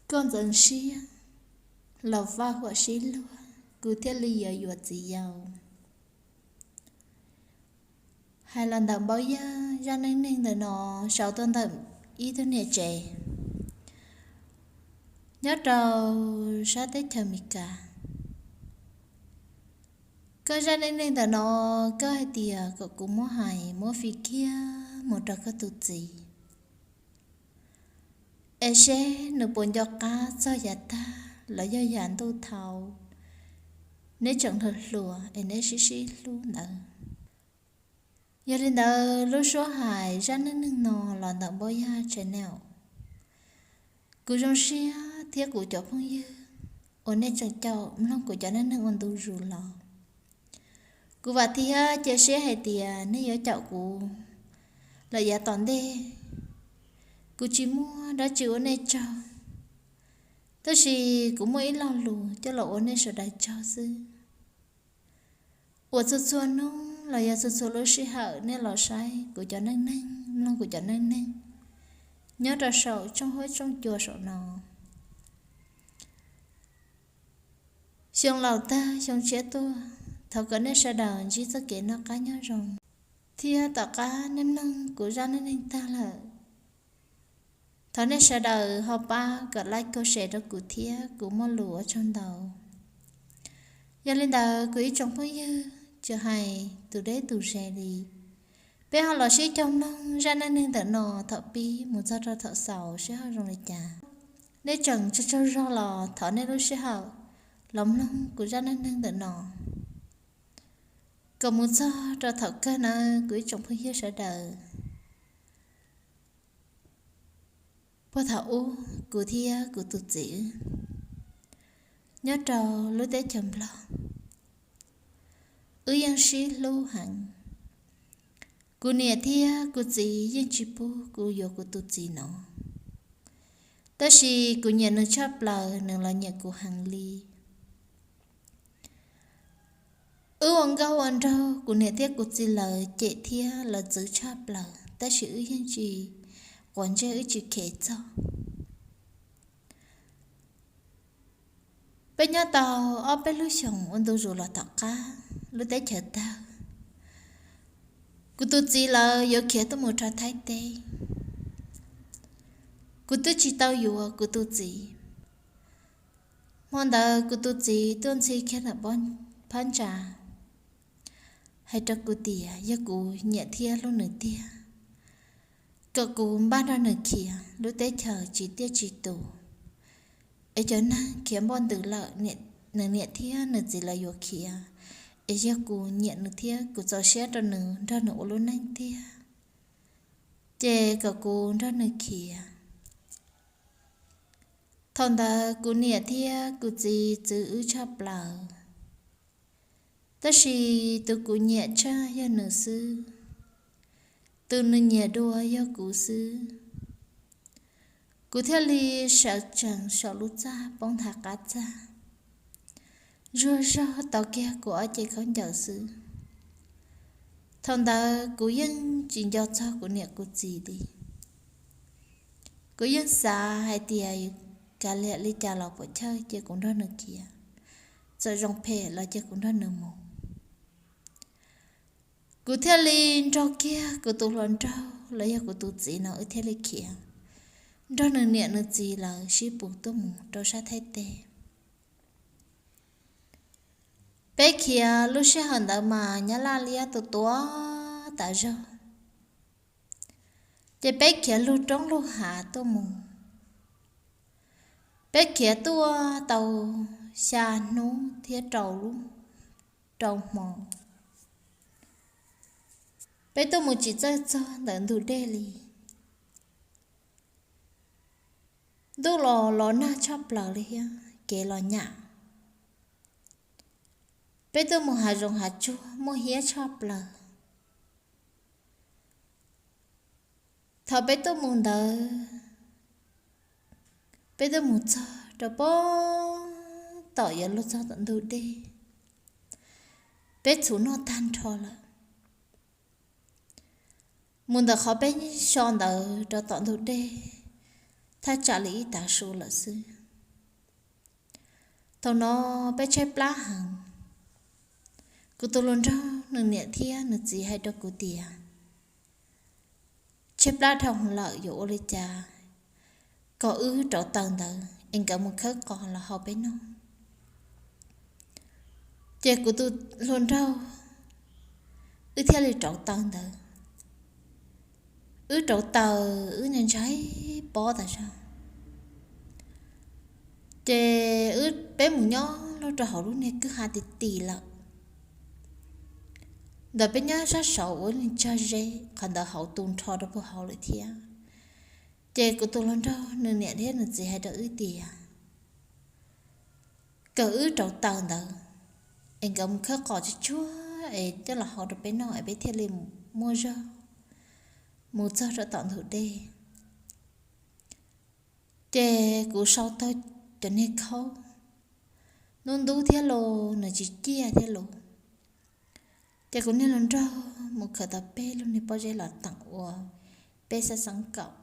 Koj ntxeev siab los vaj huam sib luag, kuv thiaj li yuav yuav txiv yau. Hais los ntawm Npaub Yaj zaj neej neeg ntawm no sau tuaj ntawm ib tug niam tsev nyob rau sab teb chaws Amelikas. Koj zaj neej neeg ntawm no, koj hais tias kom kuv muab hais muab fij kiag mus rau koj tus txiv, es seb nws puas nco qab txog yav tag los yog yav ntuj thaud neb tseem hluas hluas es neb sib sib hlub ntawd. Yog li ntawd, lub suab hais zaj neej neeg no los ntawm Npaub Yaj channel. Kuv zoo siab thiab kuv cov phooj ywg uas nej tseem caum mloog kuv cov neej neeg ua ntu zus los, kuv vam thiab cia siab hais tias nej yuav caum kuv lawm yav tom ntej. Kuv tsis muaj dab tsi ua nej tsaug, tab sis kuv muaj ib lo lus coj los ua nej sawv daws tsaug xwb. Uas txhua txhua hnub los yog txhua txhua lub sij hawm nej los saib kuv cov neej neeg, mloog kuv cov neej neeg nyob rau saum tshooj huab tshooj cua saum no. Xyoo laus tag xyoo tshiab tuaj, thov kom nej sawv daws ntsib txoj kev noj qab nyob zoo, thiab tom qab nej mloog kuv zaj neej neeg tag lawm, thov nej sawv daws ho pab kom like, comment, share rau kuv thiab, kuv muaj lus ua tsaug ntau. Yog li ntawd kuv ib tsoom phooj ywg, tsis hais tus deb tus ze li, peb ho los sib koom mloog zaj neej neeg ntawm no thaum pib mus txog rau thaum xaus seb ho zoo li cas. Nej tseem tsaug tsaug zog los thov nej lub sij hawm los mloog kuv zaj neej neeg ntawm no kom mus txog rau thaum kawg nawb kuv ib tsoom phooj ywg sawv daws. Puag thaum ub, kuv thiab kuv tus txiv wb nyob rau lub teb chaws Nplog, wb yeej sib hlub heev. Kuv niam thiab kuv txiv yeej tsis pub kuv yuav kuv tus txiv no, tab sis kuv nyiam nws tshaj plaws, nws los nyiam kuv heev li. Wb ua nkauj ua nraug, kuv niam thiab kuv txiv lawv cem thiab lawv txwv tshaj plaws, tab sis wb yeej tsis quav ntsej, wb tsis khev txog. Peb nyob tau ob peb lub xyoos ua ntu zus los tom qab lub teb chaws tawg, kuv tus txiv lawv yuav khiav tuaj mus rau Thaib teb. Kuv twb tsis tau yuav kuv tus txiv. Hmo ntawd kuv tus txiv tuaj ntxhi kiag ntawm phab ntsa, hais rau kuv tias yog kuv nyiam thiab hlub nws tiag, kom kuv npaj nrog nws khiav, lub teb chaws tsis tiaj tsis tus, es cov neeg khiav npoj ntws lawm, nws niam thiab nws txiv lawv yuav khiav, es yog kuv nyiam nws thiab kuv txaus siab rau nws nrog nws ua lub neej tiag, ces kom kuv nrog nws khiav. Thaum ntawd kuv niam thiab kuv txiv txwv wb tshaj plaws, tab sis tus kuv nyiam tshaj yog nws xwb, tus nws nyiam dua yog kuv xwb. Kuv thiaj li sawv tsees saum lub txaj poob nthav qab txaj, zuag zog tau kiag kuv ob ce khaub ncaws xwb. Thaum ntawd kuv yeej tsis nco txog kuv niam kuv txiv li. Kuv yeej xav hais tias kav liam li cas los puam chawj cia kuv nrog nws khiav, txawm zoo phem los cia kuv nrog nws mus. Kuv thiaj li nrog kiag kuv tus hluas nraug los yog kuv tus txiv no wb thiaj li khiav, nrog nws niam nws txiv lawv sib pus tuaj mus rau sab Thaib teb. Peb khiav lub sij hawm ntawd mas nyab laj liab tus tua tas zog, ces peb khiav lug roob lug hav tuaj mus. Peb khiav tuaj tau xya hnub thiab rau lub, rau hmo. Peb tuaj mus tsis txawj txog ntawm ntug dej li. Ntuj los los nag tshaj plaws li thiab kev los nyam. Peb tuaj mus hav zoov hav tsuag muaj hiab tshaj plaws. Thaum peb tuaj mus ntawd, peb tuaj mus txog rau pem tom yuav luag txog tom ntug dej, peb txhuv noj tag nrho lawm. Mus ntawm qhov peb so ntawd rau tom ntug dej, thaj tsam li ib tav su lawm xwb. Thaum no peb tshaib plab heev. Kuv tus hluas nraug nws niam thiab nws txiv hais rau kuv tias, tshaib plab dhau lawm yuav ua li cas kom wb rauv taws ntawd es nkawd mus khawb qos los hau peb noj. Ces kuv tus hluas nraug wb thiaj li rauv taws ntawd. Wb rauv taws wb ntshai pob tas zog. Ces wb peb mus nyob loj rau hauv lub niag kwj ha ti ti lawm. Ntawm peb nyob sab saud ua ib leeg tsag zeb, qhov ntawd hauv tu nrho rau puag hauv lawm thiab. Ces kuv tus hluas nraug nws niam thiab nws txiv hais rau wb tias, kom wb rauv taws ntawd es nkawd mus khawb qos tsuag tsuag es coj los hau rau peb noj es peb thiaj li muaj zog mus txog rau tom ntug dej. Ces kuv sau tau cov niag khaub, ntub ntub thiab los nws tsis ciaj thiab los. Ces kuv niag hluas nraug mus khawm tau peb lub niag pob zeb los teem ua peb xab xeeb kaum.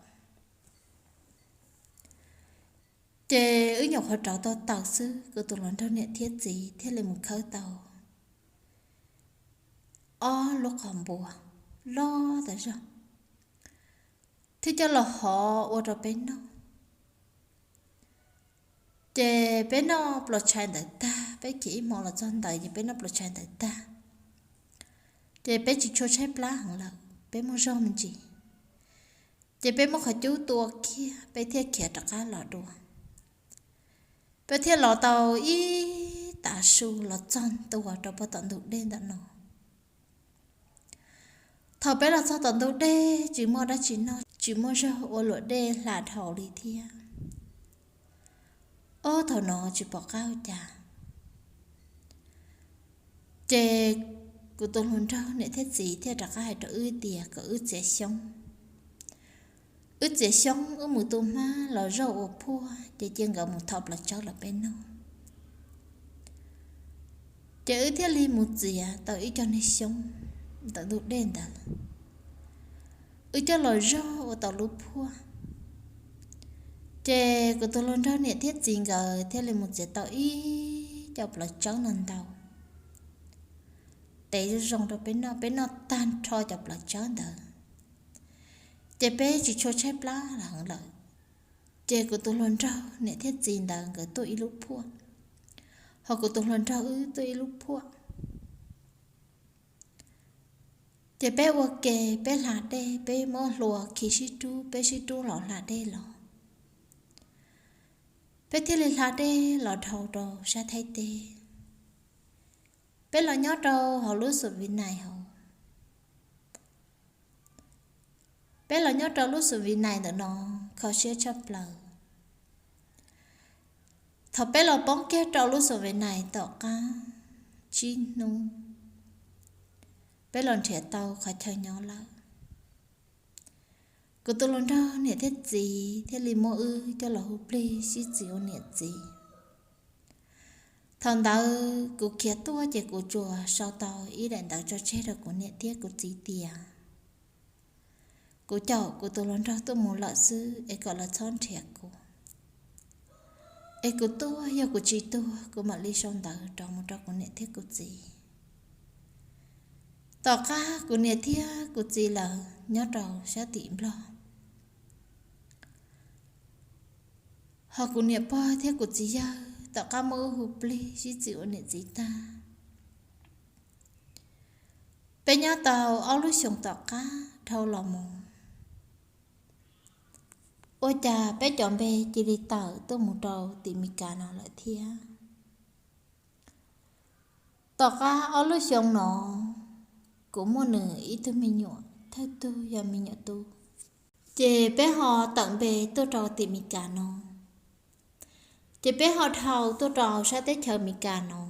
Ces wb nyuam qhuav rauv tau taws xwb kuv tus hluas nraug niam thiab txiv thiaj li mus khawb tau ob lub qos npua loj tas zog thiab coj los hau ua rau peb noj. Ces peb noj pluas tshais ntawd tag, peb khiav ib hmo los txog ntawd ces peb noj pluas tshais ntawd tag. Ces peb tsis tshua tshaib plab heev lawm, peb muaj zog me ntsis. Ces peb muab qhov cub tua kiag peb thiaj khiav rov qab los dua. Peb thiaj los tau ib tav su los txog ntua rau puag tom ntug dej ntawm no. Thaum peb los txog tom ntug dej tsis muaj dab tsi noj, tsis muaj zog ua luam dej hla dhau li thiab. Ob thaum no tsis pom qab ua cas. Ces kuv tus hluas nraug niam thiab txiv thiaj rov qab hais rau wb tias kom wb txiav xyoob. Wb txiav xyoob wb mus tu hmab los zoj ua phuaj ces cia nkawd mus thau plas tsawb los peb noj. Ces wb thiaj li mus txiav tau ib co niag xyoob ntawm ntug dej ntawd, wb coj los zog ua tau lub phuaj. Ces kuv tus hluas nraug niam thiab txiv nkawd thiaj li mus txiav tau ib co plas tsawb no ntau, tev zoo zoo rau peb noj, peb noj tag nrho cov plas tsawb ntawd. Ces peb tsis tshua tshaib plab heev lawm. Ces kuv tus hluas nraug niam thiab txiv ntawd nkawd tuaj ib lub phuaj, ho kuv tus hluas nraug wb tuaj ib lub phuaj. Ces peb ua ke, peb hla dej, peb muab hlua khi sib rub, peb sib rub los hla dej los. Peb thiaj li hla dej los dhau rau sab Thaib teb. Peb los nyob rau hauv lub xus vi nais hauv. Peb los nyob rau lub xus vi nais ntawm no kho siab tshaj plaws. Thaum peb los poob kiag rau lub xus vi nais tom qab tsib hnub, peb los nrhiav tau qhov chaw nyob lawm. Kuv tus hluas nraug niam thiab txiv thiaj li muab wb coj los hu plig sib txwv ua niam txiv. Thaum ntawd kuv khiav tuaj ces kuv tsuas sau tau ib daim ntawv tso tseg rau kuv niam thiab kuv txiv tias kuv caum kuv tus hluas nraug tuaj mus lawm xwb es kom lawv txhob nrhiav kuv. Es kuv tuaj, yog kuv tsis tuag kuv mam li sau ntawv rov mus rau kuv niam thiab kuv txiv. Tom qab kuv niam thiab kuv txiv lawv nyob rau sab tim Nplog, ho kuv niam pog thiab kuv txiv yawg tom qab muab wb hu plig sib txwv ua niam txiv tag. Peb nyob tau ob lub xyoos tom qab dhau los mus, ua cas peb cov npe cia li tawm tuaj mus rau tim Meskas no lawm thiab. Tom qab ob lub xyoo no, kuv muaj nws ib tug me nyuam, thawj tug yog me nyuam tub. Ces peb ho tawm npe tuaj rau tim Meskas no, ces peb ho dhau tuaj rau sab teb chaws Meskas no.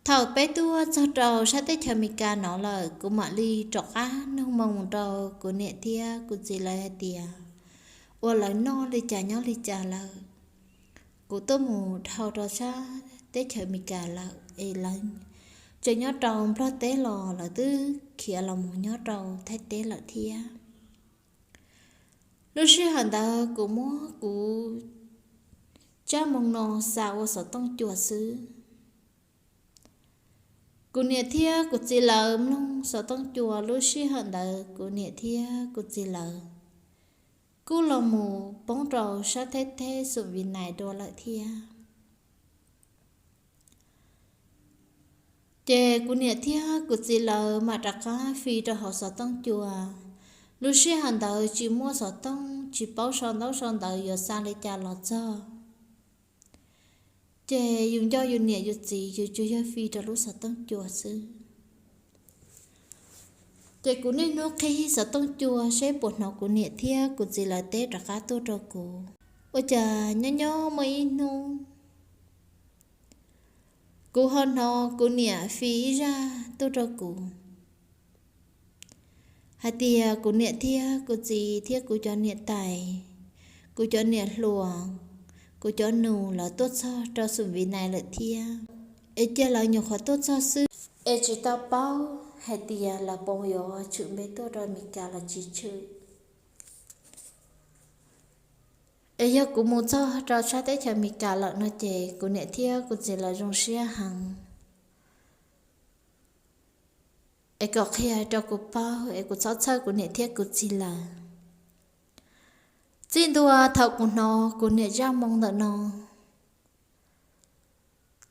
Thaum peb tuaj txog rau sab teb chaws Meskas no lawm, kuv mam li rov qab nug moo mus rau kuv niam thiab kuv txiv lawv hais tias, ua lawv noj li cas nyob li cas lawm. Kuv tuaj mus dhau rau sab teb chaws Meskas lawm es lawv tseem nyob rau Nplog teb los lawv twb khiav los mus nyob rau Thaib teb lawm thiab. Lub sij hawm ntawd kuv muab kuv tsab moo no xa ua xov tooj cua xwb. Kuv niam thiab kuv txiv lawv mloog xov tooj cua lub sij hawm ntawd kuv niam thiab kuv txiv lawv kuj los mus poob rau sab theb theb xum Vib Nais dua lawm thiab. Ces kuv niam thiab kuv txiv lawv mam rov qab fi rau hauv xov tooj cua. Lub sij hawm ntawd tsis muaj xov tooj, tsis paub sau ntaub sau ntawv yuav xa li cas los txog. Ces yus nco yus niam yus txiv yus tsuas yog fi rau lub xov tooj cua xwb. Ces kuv niaj hnub qhib xov tooj cua seb puas hnov kuv niam thiab kuv txiv lawv teb rov qab tuaj rau kuv. Ua cas nyob nyob muaj ib hnub, kuv ho hnov kuv niam fi ib zaj tuaj rau kuv hais tias kuv niam thiab kuv txiv thiab kuv cov niam tais, kuv cov niam hluas, kuv cov nus lawv tuaj txog rau xum Vib Nais lawm thiab, es cia lawv nyuam qhuav tuaj txog xwb, es tsis tau paub hais tias lawv puas yuav tshwm npe tuaj rau Amelikas los tsis tshwm. Es yog kuv mus txog rau sab teb chaws Amelikas lawm no ces kuv niam thiab kuv txiv lawv zoo siab heev. Es kom qhia rau kuv paub es kuv txhob txhawj kuv niam thiab kuv txiv lawv. Txij ntua thaum kuv hnov kuv niam zaj moo ntawm no,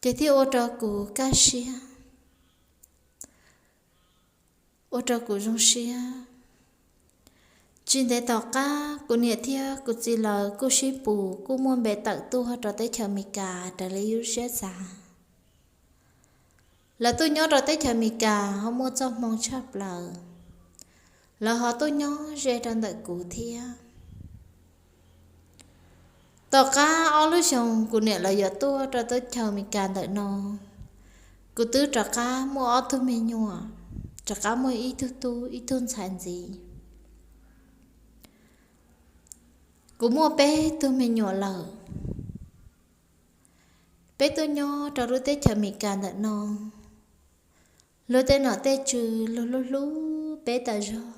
ces thiaj ua rau kuv kaj siab, ua rau kuv zoo siab. Tsis ntev tom qab kuv niam thiab kuv txiv lawv kuj sib pus kuj muaj npe tawm tuaj rau teb chaws Amelikas raws li lub siab xav. Lawv tuaj nyob rau teb chaws Amelikas ho muaj txoj hmoo tshaj plaws, lawv ho tuaj nyob ze rau ntawm kuv thiab. Tom qab ob lub xyoos kuv niam lawv yuav tuaj rau teb chaws Amelikas ntawm no, kuv twb rov qab muaj ob tug me nyuam, rov qab muaj ib tug tub ib tug ntxhais ntxiv. Kuv muaj peb tug me nyuam lawm. Peb tuaj nyob rau lub teb chaws Amelikas ntawm no, luag tej nom tej tswv luag hlub hlub peb tas zog.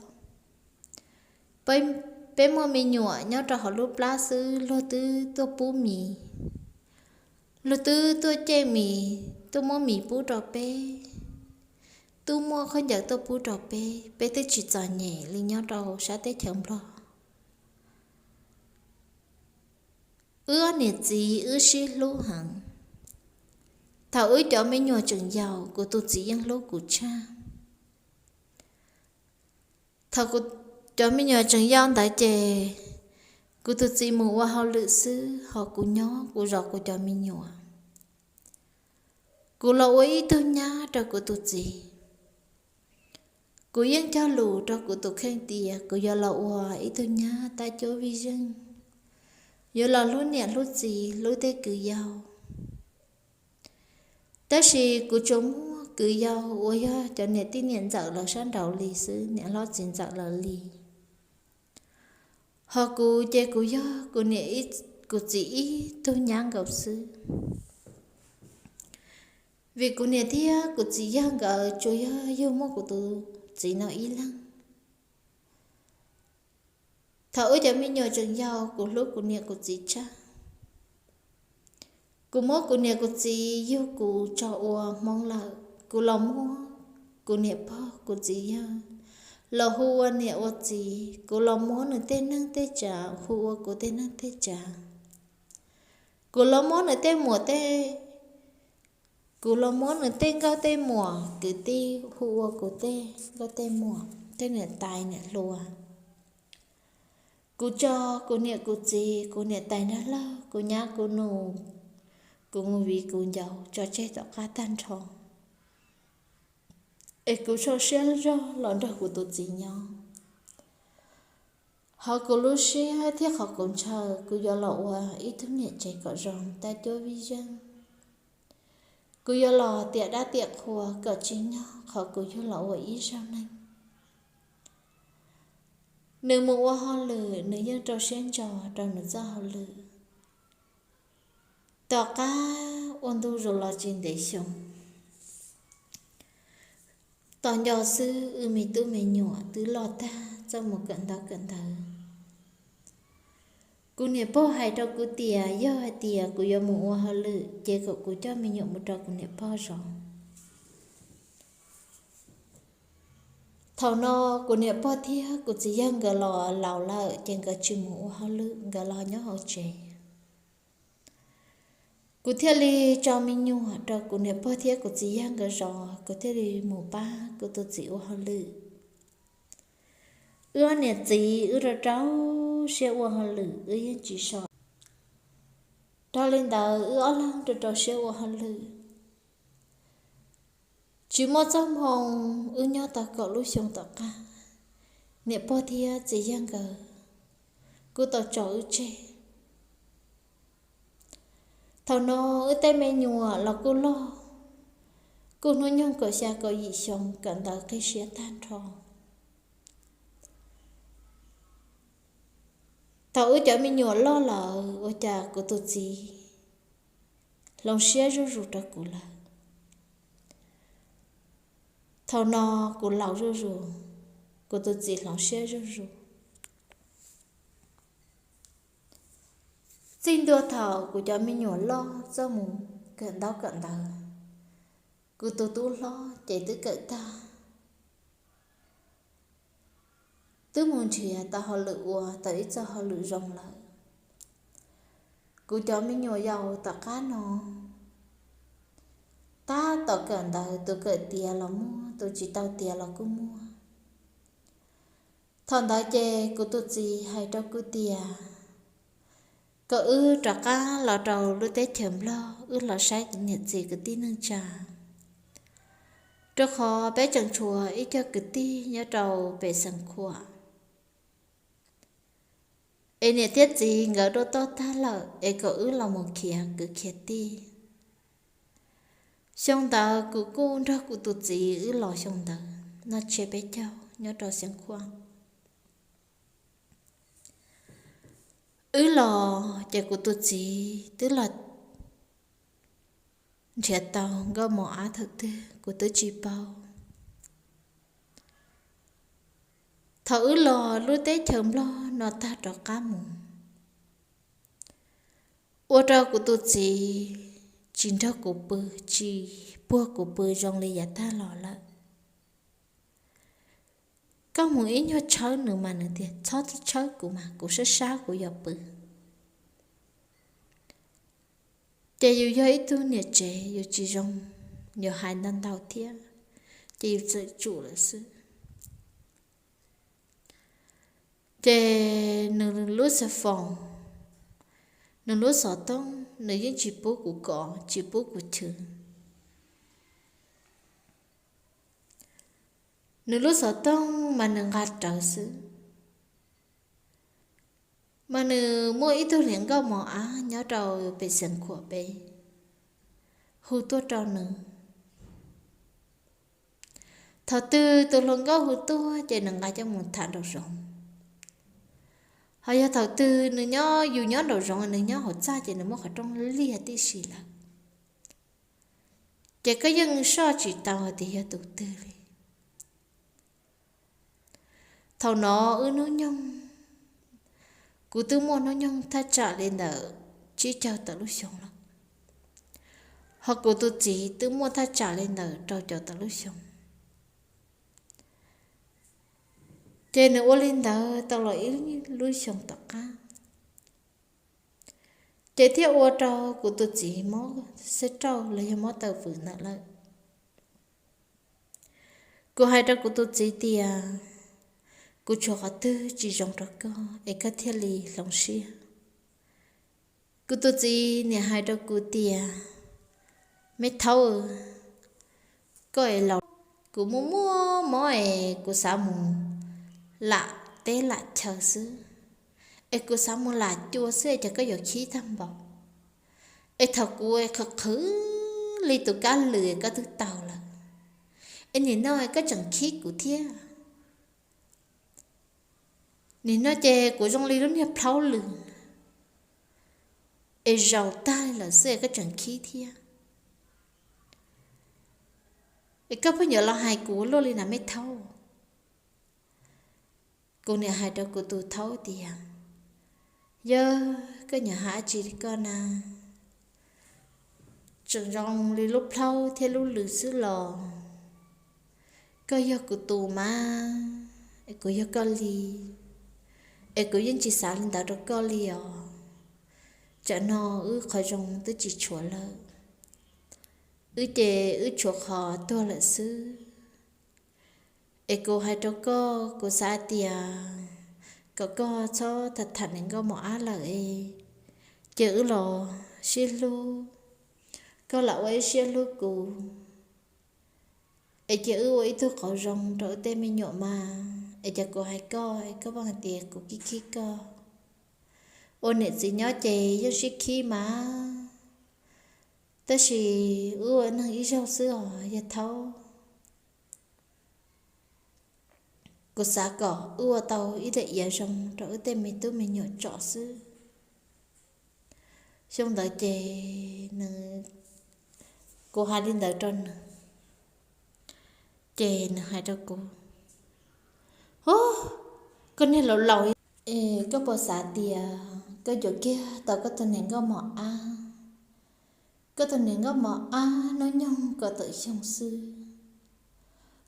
Peb muaj me nyuam nyob rau hauv lub plab xwb luag twb tuaj pub mis, luag twb tuaj cem mis, tuaj muab mis pub rau peb, twb muaj khaub ncaws tuaj pub rau peb, peb twb tsis txom nyem li nyob rau sab teb chaws Nplog. Wb ob niam txiv wb sib hlub heev. Thaum wb cov me nyuam tseem yau kuv tus txiv yeej hlub kuv tshaj. Thaum kuv cov me nyuam tseem yau ntawd ces kuv tus txiv mus ua hauj lwm xwb ho kuv nyob kuv zov kuv cov me nyuam. Kuv los ua ib tug nyab rau kuv tus txiv. Kuv yeej cog lus rau kuv tus kheej tias kuv yuav los ua ib tug nyab tab cuab vij zeej, yuav los hlub niam hlub txiv hlub tej kwv yau. Tab sis kuv tsuas muaj kwv yau uas yog cov niam tij niam ntxawm lawv sab nraud li xwb, niam hlob txiv ntxawm lawv li. Ho kuv ces kuv yog kuv niam, kuv txiv ib tug nyab nkaus xwb. Vim kuv niam thiab kuv txiv yawg nkawd tsuas yog yug muaj kuv tus txiv no ib leeg. Thaum wb cov me nyuam tseem yau kuv hlub kuv niam kuv txiv tshaj. Kuv muab kuv niam kuv txiv yug kuv tso ua Hmoob lawm, kuv los muab kuv niam pog kuv txiv yawg los hu ua niam ua txiv, kuv los muab nws tej neeg tej tsav hu ua kuv tej neeg tej tsav. Kuv los muab nws tej muam tej, kuv los muab nws tej nkauj tej muam kwv tij hu ua kuv tej nkauj tej muam, tej niam tais niam hluas. Kuv tso kuv niam kuv txiv, kuv niam tais nrog lawm, kuv nyab kuv nus, kuv mus viv kuv ncaus tso tseg tom qab tag nrho, es kuv sau siab zog los nrog kuv tus txiv nyob. Ho kuv lub siab thiab qhov kuv ntshaw kuv yuav los ua ib tug niam tsev kom zoo tab cuab vij zeej. Kuv yuav los tiam dab tiam qhua kom tsim nyog qhov kuv yug los ua ib zaug neeg. Nws mus ua hauj lwm nws yeej rau siab ntso rau nws txoj hauj lwm. Tom qab ua ntu zus los tsis ntev xyoo, tos nco xwb wb me tub me nyuam twb loj tag txawj mus kawm ntaub kawm ntawv. Kuv niam pog hais rau kuv tias yog hais tias kuv yuav mus ua hauj lwm ces kom kuv coj me nyuam mus rau kuv niam pog zov. Thaum no kuv niam pog thiab kuv txiv yawg nkawd los laus lawm ces nkawd tsis mus ua hauj lwm, nkawd los nyob hauv tsev. Kuv thiaj li tso me nyuam rau kuv niam pog thiab kuv txiv yawg nkawd zov, kuv thiaj li mus pab kuv tus txiv ua hauj lwm. Wb ob niam txiv wb rau rau siab ua hauj lwm, wb yeej tsis so. Dhau li ntawd wb ob leeg rau rau siab ua hauj lwm. Tsis muaj txoj hmoo, wb nyob tau kaum lub xyoo tom qab, niam pog thiab txiv yawg nkawd kuj tau tso wb tseg. Thaum no wb tej me nyuam los kuj loj, kuj hnub nyoog kaum xya kaum yim xyoo, kawm ntawv qib siab tag nrho. Thaum wb cov me nyuam loj lawm ua cas kuv tus txiv hloov siab zuj zus rau kuv lawm. Thaum no kuv laus zuj zus, kuv tus txiv hloov siab zuj zus. Txij ntua thaum kuv cov me nyuam loj txawj mus kawm ntaub kawm ntawv, kuv tus tub hlob ces twb kawm tag, twb mus nrhiav tau hauj lwm ua tau ib txoj hauj lwm zoo lawm. Kuv cov me nyuam yaus tom qab no tab tom kawm ntawv, tus kawm tiav los muaj, tus tsis tau tiav los kuj muaj. Thaum ntawd ces kuv tus txiv hais rau kuv tias kom wb rov qab los rau lub teb chaws Nplog, wb los saib niam txiv kwv tij neej tsa, rau qhov peb tseem tshuav ib co kwv tij nyob rau pem Xeev Khuam, es niam thiab txiv nkawd dua toj tag lawm es kom wb los mus khiav kwv khiav tij. Xyoo ntawd kuv kuj nrog kuv tus txiv wb los xyoo ntawd noj tsiab peb caug nyob rau Xeev Khuam. Wb los ces kuv tus txiv twb los nrhiav tau nkauj mos ab thaum twg kuv twb tsis paub. Thaum wb los lub teb chaws Nplog no tag rov qab mus, ua rau kuv tus txiv tsis nrog kuv pw, tsis puag kuv pw zoo li yav tag los lawm. Koj mus ib nyuag tshawb nws mas nws tias txhob txhob tshawb kuv mas kuv sab sab kuv yuav pw. Ces yus yog ib tug niam tsev yus tsis zoo, yus hais ntau ntau thiab, ces yus txawm tsum lawm xwb. Ces nws lub xov foos, nws lub xov tooj nws yeej tsis pub kuv kov tsis pub kuv chwv. Nws lub xov tooj mas nws nqa rawv xwb, mas nws muaj ib tug hluas nkauj mos ab nyob rau pem Xeev Khuam pem hu tuaj rau nws. Thaum twg tus hluas nkauj hu tuaj ces nws nqa coj mus tham nraum zoov. Ho yog thaum twg nws nyob, yus nyob nraum zoov nws nyob hauv txaj ces nws muab qhov rooj liag tib si lawm, ces koj yeej soj tsis tau hais tias yog tus twg li. Thaum no wb hnub nyoog, kuv twb muaj hnub nyoog thaj tsam li ntawm tsib caug tawm lub xyoo lawm, ho kuv tus txiv twb muaj thaj tsam li ntawm rau caum tawm lub xyoo. Ces nws ua li ntawd tau los ib lub xyoo tom qab, ces thiaj ua rau kuv tus txiv mob xeb rauj los yog mob taw vwm ntawd lawm. Kuv hais rau kuv tus txiv tias, kuv tshuav qhov twg tsis zoo rau koj es koj thiaj li hloov siab? Kuv tus txiv niam hais rau kuv tias, me thaub, koj es laus, kuv muaj muaj mob es kuv xav mus lam teb lam chaw xwb, es kuv xav mus lam cua xwb es cas koj yuav khib tag npaum? Es thaum kuv qhwv qhwv li tus kab lwm koj twb tau lawm, es nim no koj tseem khib kuv thiab. Nim no ces kuv zoo li lub niag plhaub lwm es zaus tag lawm xwb es koj tseem khib thiab. Es koj pheej yuav los hais kuv luaj li na me thaub. Kuv niam hais rau kuv tus thaub tias, Yog koj nyiam hais dab tsi li koj na, tseem zoo li lub plaub thiab lub lws xwb los. Koj yog kuv tus mas, es kuv yog koj li, es kuv yeej tsis xav li ntawd rau koj li os. Tsam no wb qhov zoo twb tsis tshuav lawm, wb ces wb tshuav qhov tuag lawm xwb. Es kuv hais rau koj, kuv xav tias kom koj txhob tham tham niam nkauj mos ab lawm es, cia wb los sib hlub, koj lam ua ib siab hlub kuv, es cia wb ua ib tug qauv zoo rau wb tej me nyuam mas. Es cas kuv hais koj, koj pheej hais tias kuv khib khib koj. Ua niam txiv nyob ces yeej sib khib mas, tab sis wb ua neeg ib zaug xwb os yawg Thaub. Kuv xav kom wb ua tau ib daim iav zoo rau wb tej me tub me nyuam tsom xwb. Xyoo ntawd ces nws, kuv hais li ntawd rau nws, ces nws hais rau kuv, Ub, koj niag laus laus, es koj puas xav tias koj yuav kiag tau koj tus niam nkauj mos ab? Koj tus niam nkauj mos ab hnub nyoog kaum tawm xyoo xwb,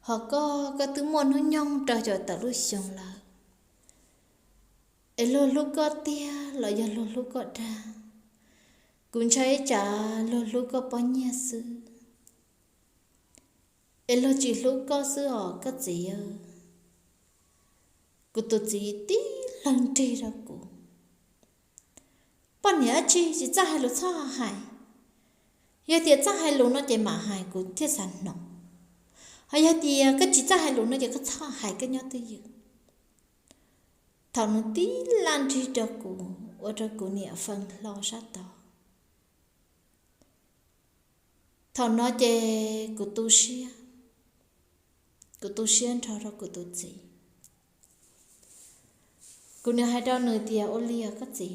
hos koj, koj twb muaj hnub nyoog rau caum tawm lub xyoo lawm. Es luag hlub koj tiag los yog luag hlub koj dag? Kuv ntshai ib tsam luag hlub koj pob nyiaj xwb, es luag tsis hlub koj xwb os koj txiv. Kuv tus txiv tib leeg nrig rau kuv, Poj niam dab tsi tsis txawj hais lus txhob hais. Yog tias txawj hais lus no ces mam hais kuv thiaj xav hnov, hos yog tias koj tsis txawj hais lus no ces koj txhob hais koj nyob twj ywm. Thaum nws tib laj nrig rau kuv ua rau kuv niam feeb hlo sab tod. Thaum no ces kuv tu siab, kuv tu siab nrho rau kuv tus txiv. Kuv niam hais rau nws tias, Ua li os koj txiv,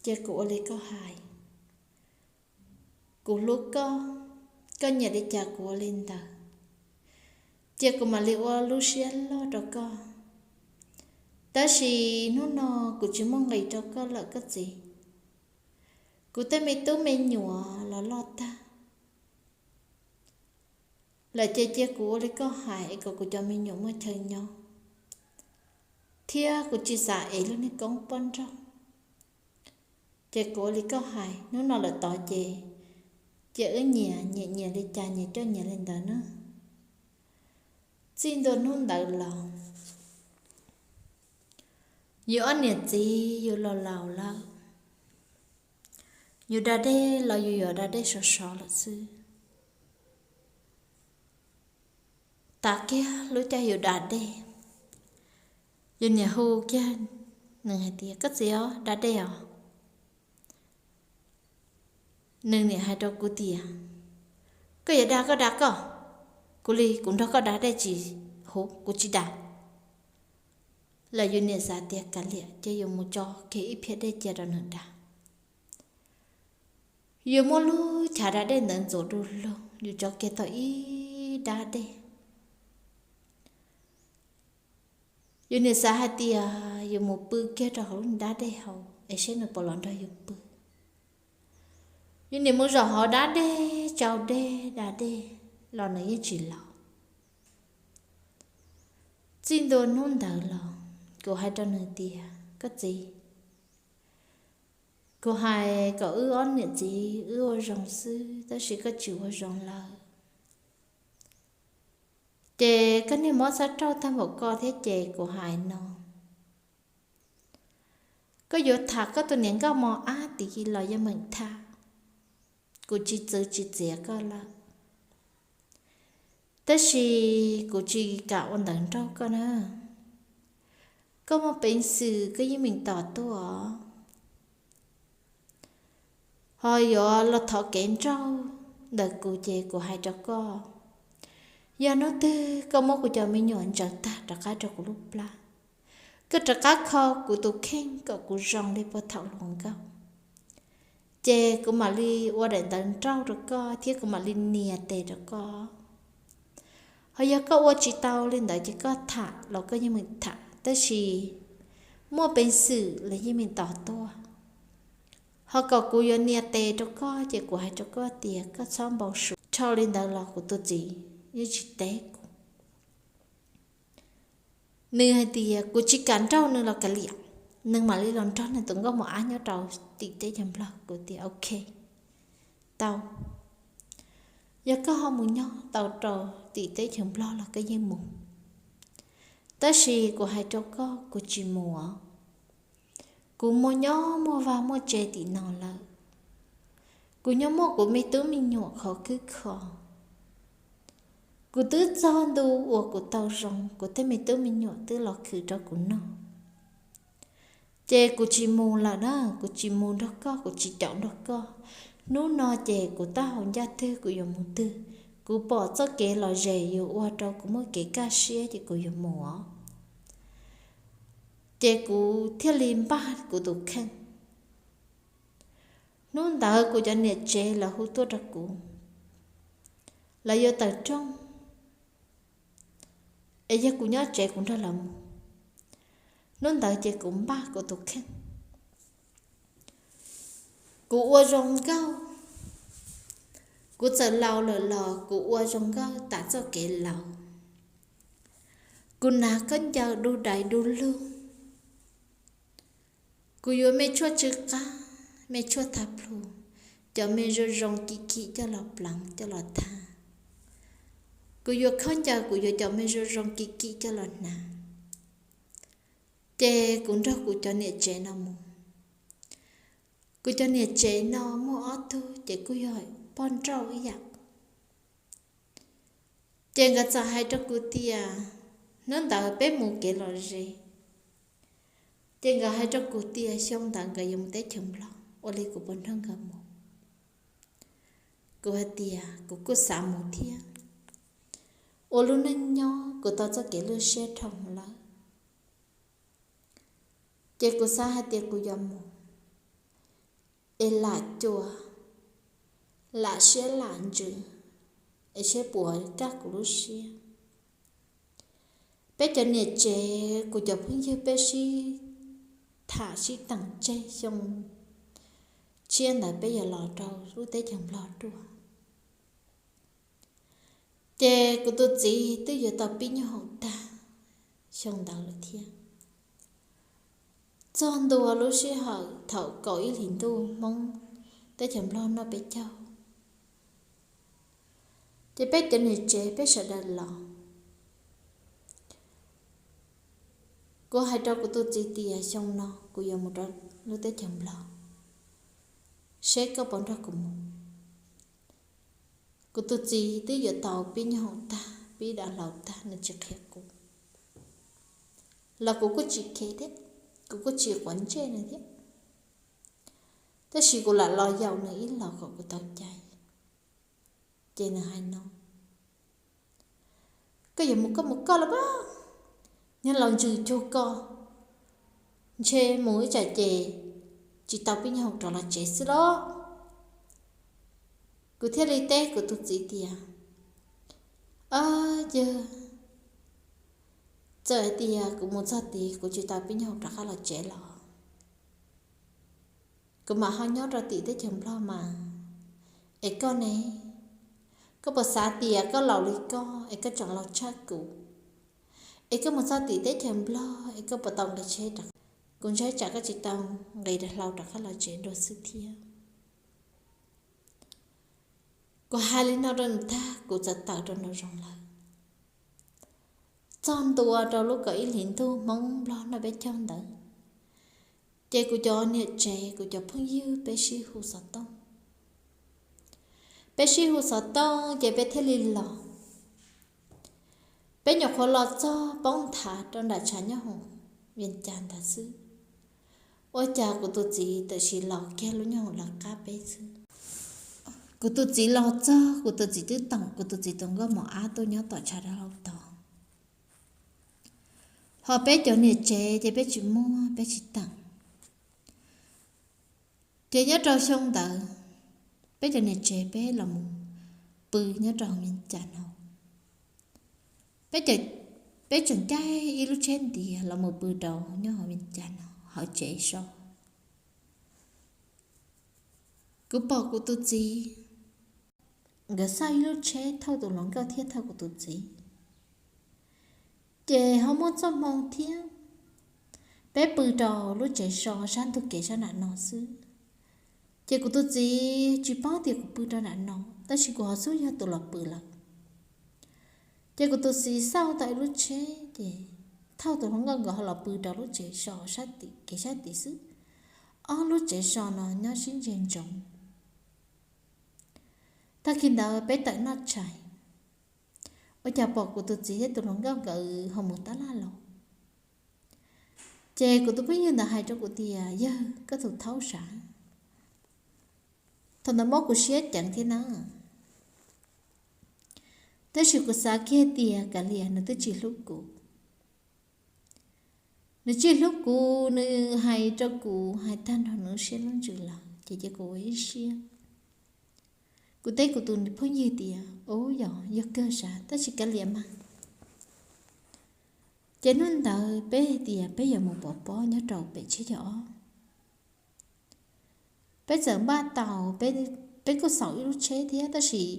cia kuv ua li koj hais. Kuv hlub koj, koj nyiam li cas kuv ua li ntawd. Cia kuv mam li ua lub siab loj rau koj. Tab sis hnub no kuv tsis muaj nqis rau koj lawm koj txiv. Kuv tej me tub me nyuam los loj tag lawm ces cia kuv ua li koj hais es kom kuv cov me nyuam muaj chaw nyob, thiab kuv tsis xav ev lub niag koob poj nrauj. Ces kuv ua li koj hais, hnub no lawm tod ces cia wb nyias nyiam nyias li cas nyias coj nyias li ntawd na. Txij ntua hnub ntawd los, yus ob niam txiv yus los laus lawm, yus da dej los yus yuav da dej sov sov lawm xwb. Tav kiag lub caij yus da dej, yus niam hu kiag nws hais tias, Koj txiv os, da dej os. Nws niam hais rau kuv tias, Koj yuav da koj da koj, kuv li kuv nrog koj da dej tsis huv, kuv tsis da. Los yus niam xav tias kav liam ces yus mus tso kiag ib phiab dej cia rau nws da. Yus muab lub chav da dej ntawd ntxuav du lug, yus tso kiag tau ib dab dej. Yus niam xav hais tias yus mus pw kiag rau hauv lub dab dej hauv es seb nws puas los nrog yus pw. Yus niam mus zaum hauv dab dej tsau dej da dej los nws yeej tsis los. Txij ntua hnub ntawd los kuv hais rau nws tias, Koj txiv, kuv hais kom wb ob niam txiv wb ua zoo xwb tab sis koj tsis ua zoo lawm. Ces koj niag mob xab raug tag npaum ko thiab ces kuv hais no, koj yuav tham koj tus niam nkauj mos ab tid los yeej meem tham, kuv tsis txwv tsis txiav koj lawm. Tab sis kuv tsis kam ua ntawv nrauj koj na. Koj muaj peev xwm koj yeej meem tos tuaj os. Ho yuav los thov kev nrauj ntawm kuv ces kuv hais rau koj, yog hnub twg koj muab kuv cov me nyuam ntsaws tag rov qab rau kuv lub plab, koj rov qab kho kuv tus kheej kom kuv zoo li puag thaum hluas nkauj, ces kuv mam li ua daim ntawv nrauj rau koj thiab kuv mam li nias tes rau koj. Ho yog koj ua tsis tau li ntawd ces koj tham los koj yeej meem tham, tab sis muaj peev xwm los yeej meem tos tuaj. Ho kom kuv yuav nias tes rau koj ces kuv hais rau koj tias koj txhob npau suav. Dhau li ntawd los kuv tus txiv yeej tsis teb kuv. Nws hais tias kuv tsis kam nrauj nws los kav liam, nws mam li los nrog nws tus nkauj mos ab nyob rau tim teb chaws Nplog. Kuv tias ok, tau, yog koj ho mus nyob tau rau tim teb chaws Nplog los koj yeej mus. Tab sis kuv hais rau koj, kuv tsis mus os. Kuv muaj nyob muaj vaj muaj tsev tim no lawm. Kuv nyob muaj kuv me tub me nyuam khov khwb kho. Kuv twb txog ntu uas kuv tau zoo, kuv tej me tub me nyuam twb los khwv rau kuv noj. Ces kuv tsis mus lawm na, kuv tsis mus nrog koj, kuv tsis caum nrog koj. Hnub no ces kuv taub hau ncaj twg kuv yuav mus twg. Kuv pom txoj kev lom zem yuav ua rau kuv muaj kev kaj siab ces kuv yuav mus os. Ces kuv thiaj li npaj kuv tus kheej. Hnub ntawd kuv cov niam tsev lawv hu tuaj rau kuv, lawv yuav tawm rooj, es yog kuv nyob tsev kuv nrog lawv mus. Hnub ntawd ces kuv npaj kuv tus kheej. Kuv ua zoo nkauj, kuv txawm laus lawm los kuv ua zoo nkauj tas txoj kev laus. Kuv hnav khaub ncaws du dais du lug. Kuv yuav me tshuaj tsw qab, me tshuaj thab plhu, cov me zoo zoo kim kim coj los pleev coj los thab. Kuv yuav khaub ncaws, kuv yuav cov me zoo zoo kim kim coj los hnav. Ces kuv nrog kuv cov niam tsev no mus. Kuv cov niam tsev no muaj ob tug ces kuj yog poj nrauj ib yam. Ces nkawd txawm hais rau kuv tias, hnub ntawd peb mus kev lom zem, ces nkawd hais rau kuv tias xyoo ntawd nkawd yuav mus teb chaws Nplog, ua li kuv puas nrog nkawd mus? Kuv hais tias kuv kuj xav mus thiab. Ua lub neej nyob kuv tau txoj kev lwj siab dhau lawm, ces kuv xav hais tias kuv yuav mus, es lam cuam, lam siab lam ntsws, es seb puas kaj kuv lub siab. Peb cov niam tsev, kuv cov phooj ywg peb sib tham sib teem tseg xyoo tshiab ntawd peb yuav los rau lub teb chaws Nplog dua. Ces kuv tus txiv twb yuav tau pib nyob hoom tag xyoo ntawd lawm thiab. Txog ntua lub sij hawm thaum kaum ib hlis ntuj Hmoob teb chaws Nplog noj peb caug, ces peb cov niam tsev peb sawv daws los. Kuv hais rau kuv tus txiv tias xyoo no kuv yuav mus rau lub teb chaws Nplog, seb koj puas nrog kuv mus. Kuv tus txiv twb yuav tau pib nyob hoom tag, pib dav hlau tag, nws tsis qhia kuv, los kuv kuj tsis kheev thiab, kuv kuj tsis quav ntsej nws thiab. Tab sis kuv lam los yaum nws ib los kom kuv tau cai. Ces nws hais no, koj yuav mus koj mus koj los pab, nyob los ntsws cuag koj, ntshe mus ib tsam ces tsis tau pib nyob hoom rov los tsev xwb los. Kuv thiaj li teb kuv tus txiv tias, yog txawm hais tias kuv mus txog tid kuv tsis tau pib nyob hoom rov qab los tsev los, kuv mam ho nyob rau tim teb chaws Nplog mas. Es koj ne, koj puas xav tias koj laus li koj es koj tseem laus tshaj kuv, es koj mus txog tim teb chaws Nplog es koj puas tau nqis tsheb rov? Kuv ntshai tsam koj tsis tau nqis hlau rov qab los tsev dua xwb thiab. Kuv hais li no rau nws tag kuv txawm tawm rau nraum zoov lawm. Txog ntua rau lub kaum ib hlis ntuj Hmoob Nplog noj peb caug ntawd, ces kuv cov niam tsev kuv cov phooj ywg peb sib hu xov tooj. Peb sib hu xov tooj ces peb thiaj li los. Peb nyuam qhuav los txog poob nthav rau nram tshav nyob hoom Vias Cas ntawd xwb, ua cas kuv tus txiv tam sim los kiag lub nyoog lawv qab peb xwb. Kuv tus txiv los txog, kuv tus txiv twb toom kuv tus txiv tus nkauj mos ab tuaj nyob tom tshav dab laug tod. Ho peb cov niam tsev ces peb tsis muaj, peb tsis teem. Ces nyob rau xyoo ntawd, peb cov niam tsev peb los mus pw nyob rau Vias Cas no. Peb tseem caij ib lub tsheb ntiav los mus pw rau nyob hauv Vias Cas no hauv tsev so. Kuv pom kuv tus txiv, nkawd xauj ib lub tsheb thauj tus hluas nkauj thiab thauj kuv tus txiv. Ces ho muaj txoj hmoo thiab, peb pw rau lub tsev so sab ntug kev sab nram no xwb. Ces kuv tus txiv tsis paub tias kuv pw rau nram no, tab sis kuv ho xub yog tus los pw lawm. Ces kuv tus txiv xauj tau ib lub tsheb ces thauj tus hluas nkauj nkawd ho los pw rau lub tsev so sab tim kev sab tid xwb. Ob lub tsev so no nyob sib ntsia ntsoov. Tag kis ntawd peb tawm noj tshais, ua cas pom kuv tus txiv thiab tus hluas nkauj nkawd ho mus tab laj los. Ces kuv tus phooj ywg ntawd hais rau kuv tias, yawg, koj tus thaub sav. Thaum ntawd muab kuv siab ceev thiab na. Tab sis kuv xav kiag tias kav liam, nws twb tsis hlub kuv. Nws tsis hlub kuv, nws hais rau kuv hais tag nrho nws lub siab lub ntsws lawm ces cia kuv ua ib siab. Kuv teb kuv tus phooj ywg tias, ub, yog, yog kawg sav, tab sis kav liam mas. Ces hnub ntawd peb hais tias peb yuav mus pov pob nyob rau pem tsheb caug ob. Peb txawm npaj tau, peb kuj xaus ib lub tsheb thiab, tab sis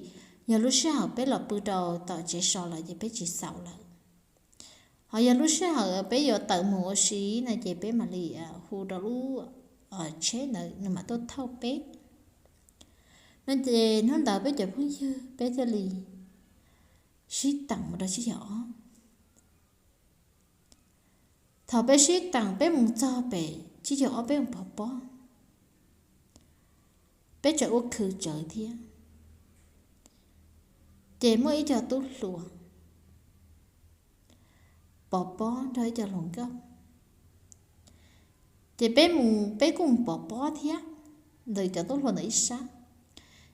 yog lub sij hawm peb los pw rau tom tsev so lawm ces peb tsis xaus lawm. Ho yog lub sij hawm peb yuav tawm mus ua si no ces peb mam li hu rau lub tsheb ntawd nws mam tuaj thauj peb no. Ces hnub ntawd peb cov phooj ywg peb thiaj li sib teem mus rau tsheb caug ob. Thaum peb sib teem peb mus txog pem tsheb caug ob peb mus pov pob, peb tseem ua khw tsawv thiab. Ces muaj ib co tub hluas pov pob nrog ib co hluas nkauj. Ces peb mus, peb kuj mus pov pob thiab ntawm cov tub hluas ntawd ib sab.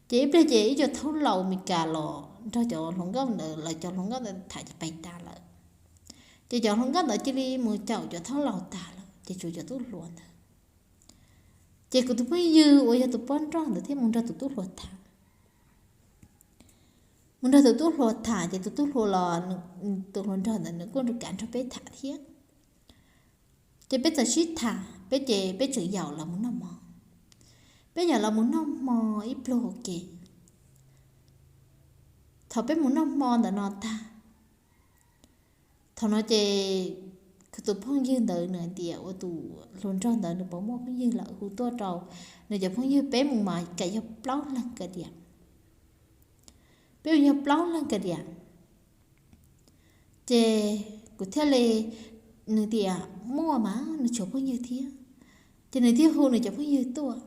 Ces ib pliag ces ib co thaub laus Meskas los nrog cov hluas nkauj ntawd, lawv cov hluas nkauj ntawd tham pais tas lawm. Ces cov hluas nkauj ntawd cia li mus caum cov thaub laus tas lawm ces tshuav cov tub hluas ntawd. Ces kuv tus phooj ywg uas yog tus poj nrauj ntawd thiaj mus nrog tus tub hluas tham. Mus nrog tus tub hluas tham ces tus tub hluas los, tus hluas nraug ntawd nws kuj kav nrog peb tham thiab. Ces peb txawm sib tham, peb ces peb txawm yaum los mus noj mov. Peb yaum los mus noj hmo ib pluag ua ke. Thaum peb mus noj hmo ntawm no tag, thaum no ces kuv tus phooj ywg ntawd nws hais tias ua tus hluas nraug ntawd nws puas muaj phooj ywg lawm, hu tuaj rau nws cov phooj ywg, peb mus mas kam yog plaub leeg ka diam. Peb mus yog plaub leeg ka diam. Ces kuv thiaj li, nws tias muaj mas nws tshuav phooj ywg thiab. Ces nws thiaj hu nws cov phooj ywg tuaj.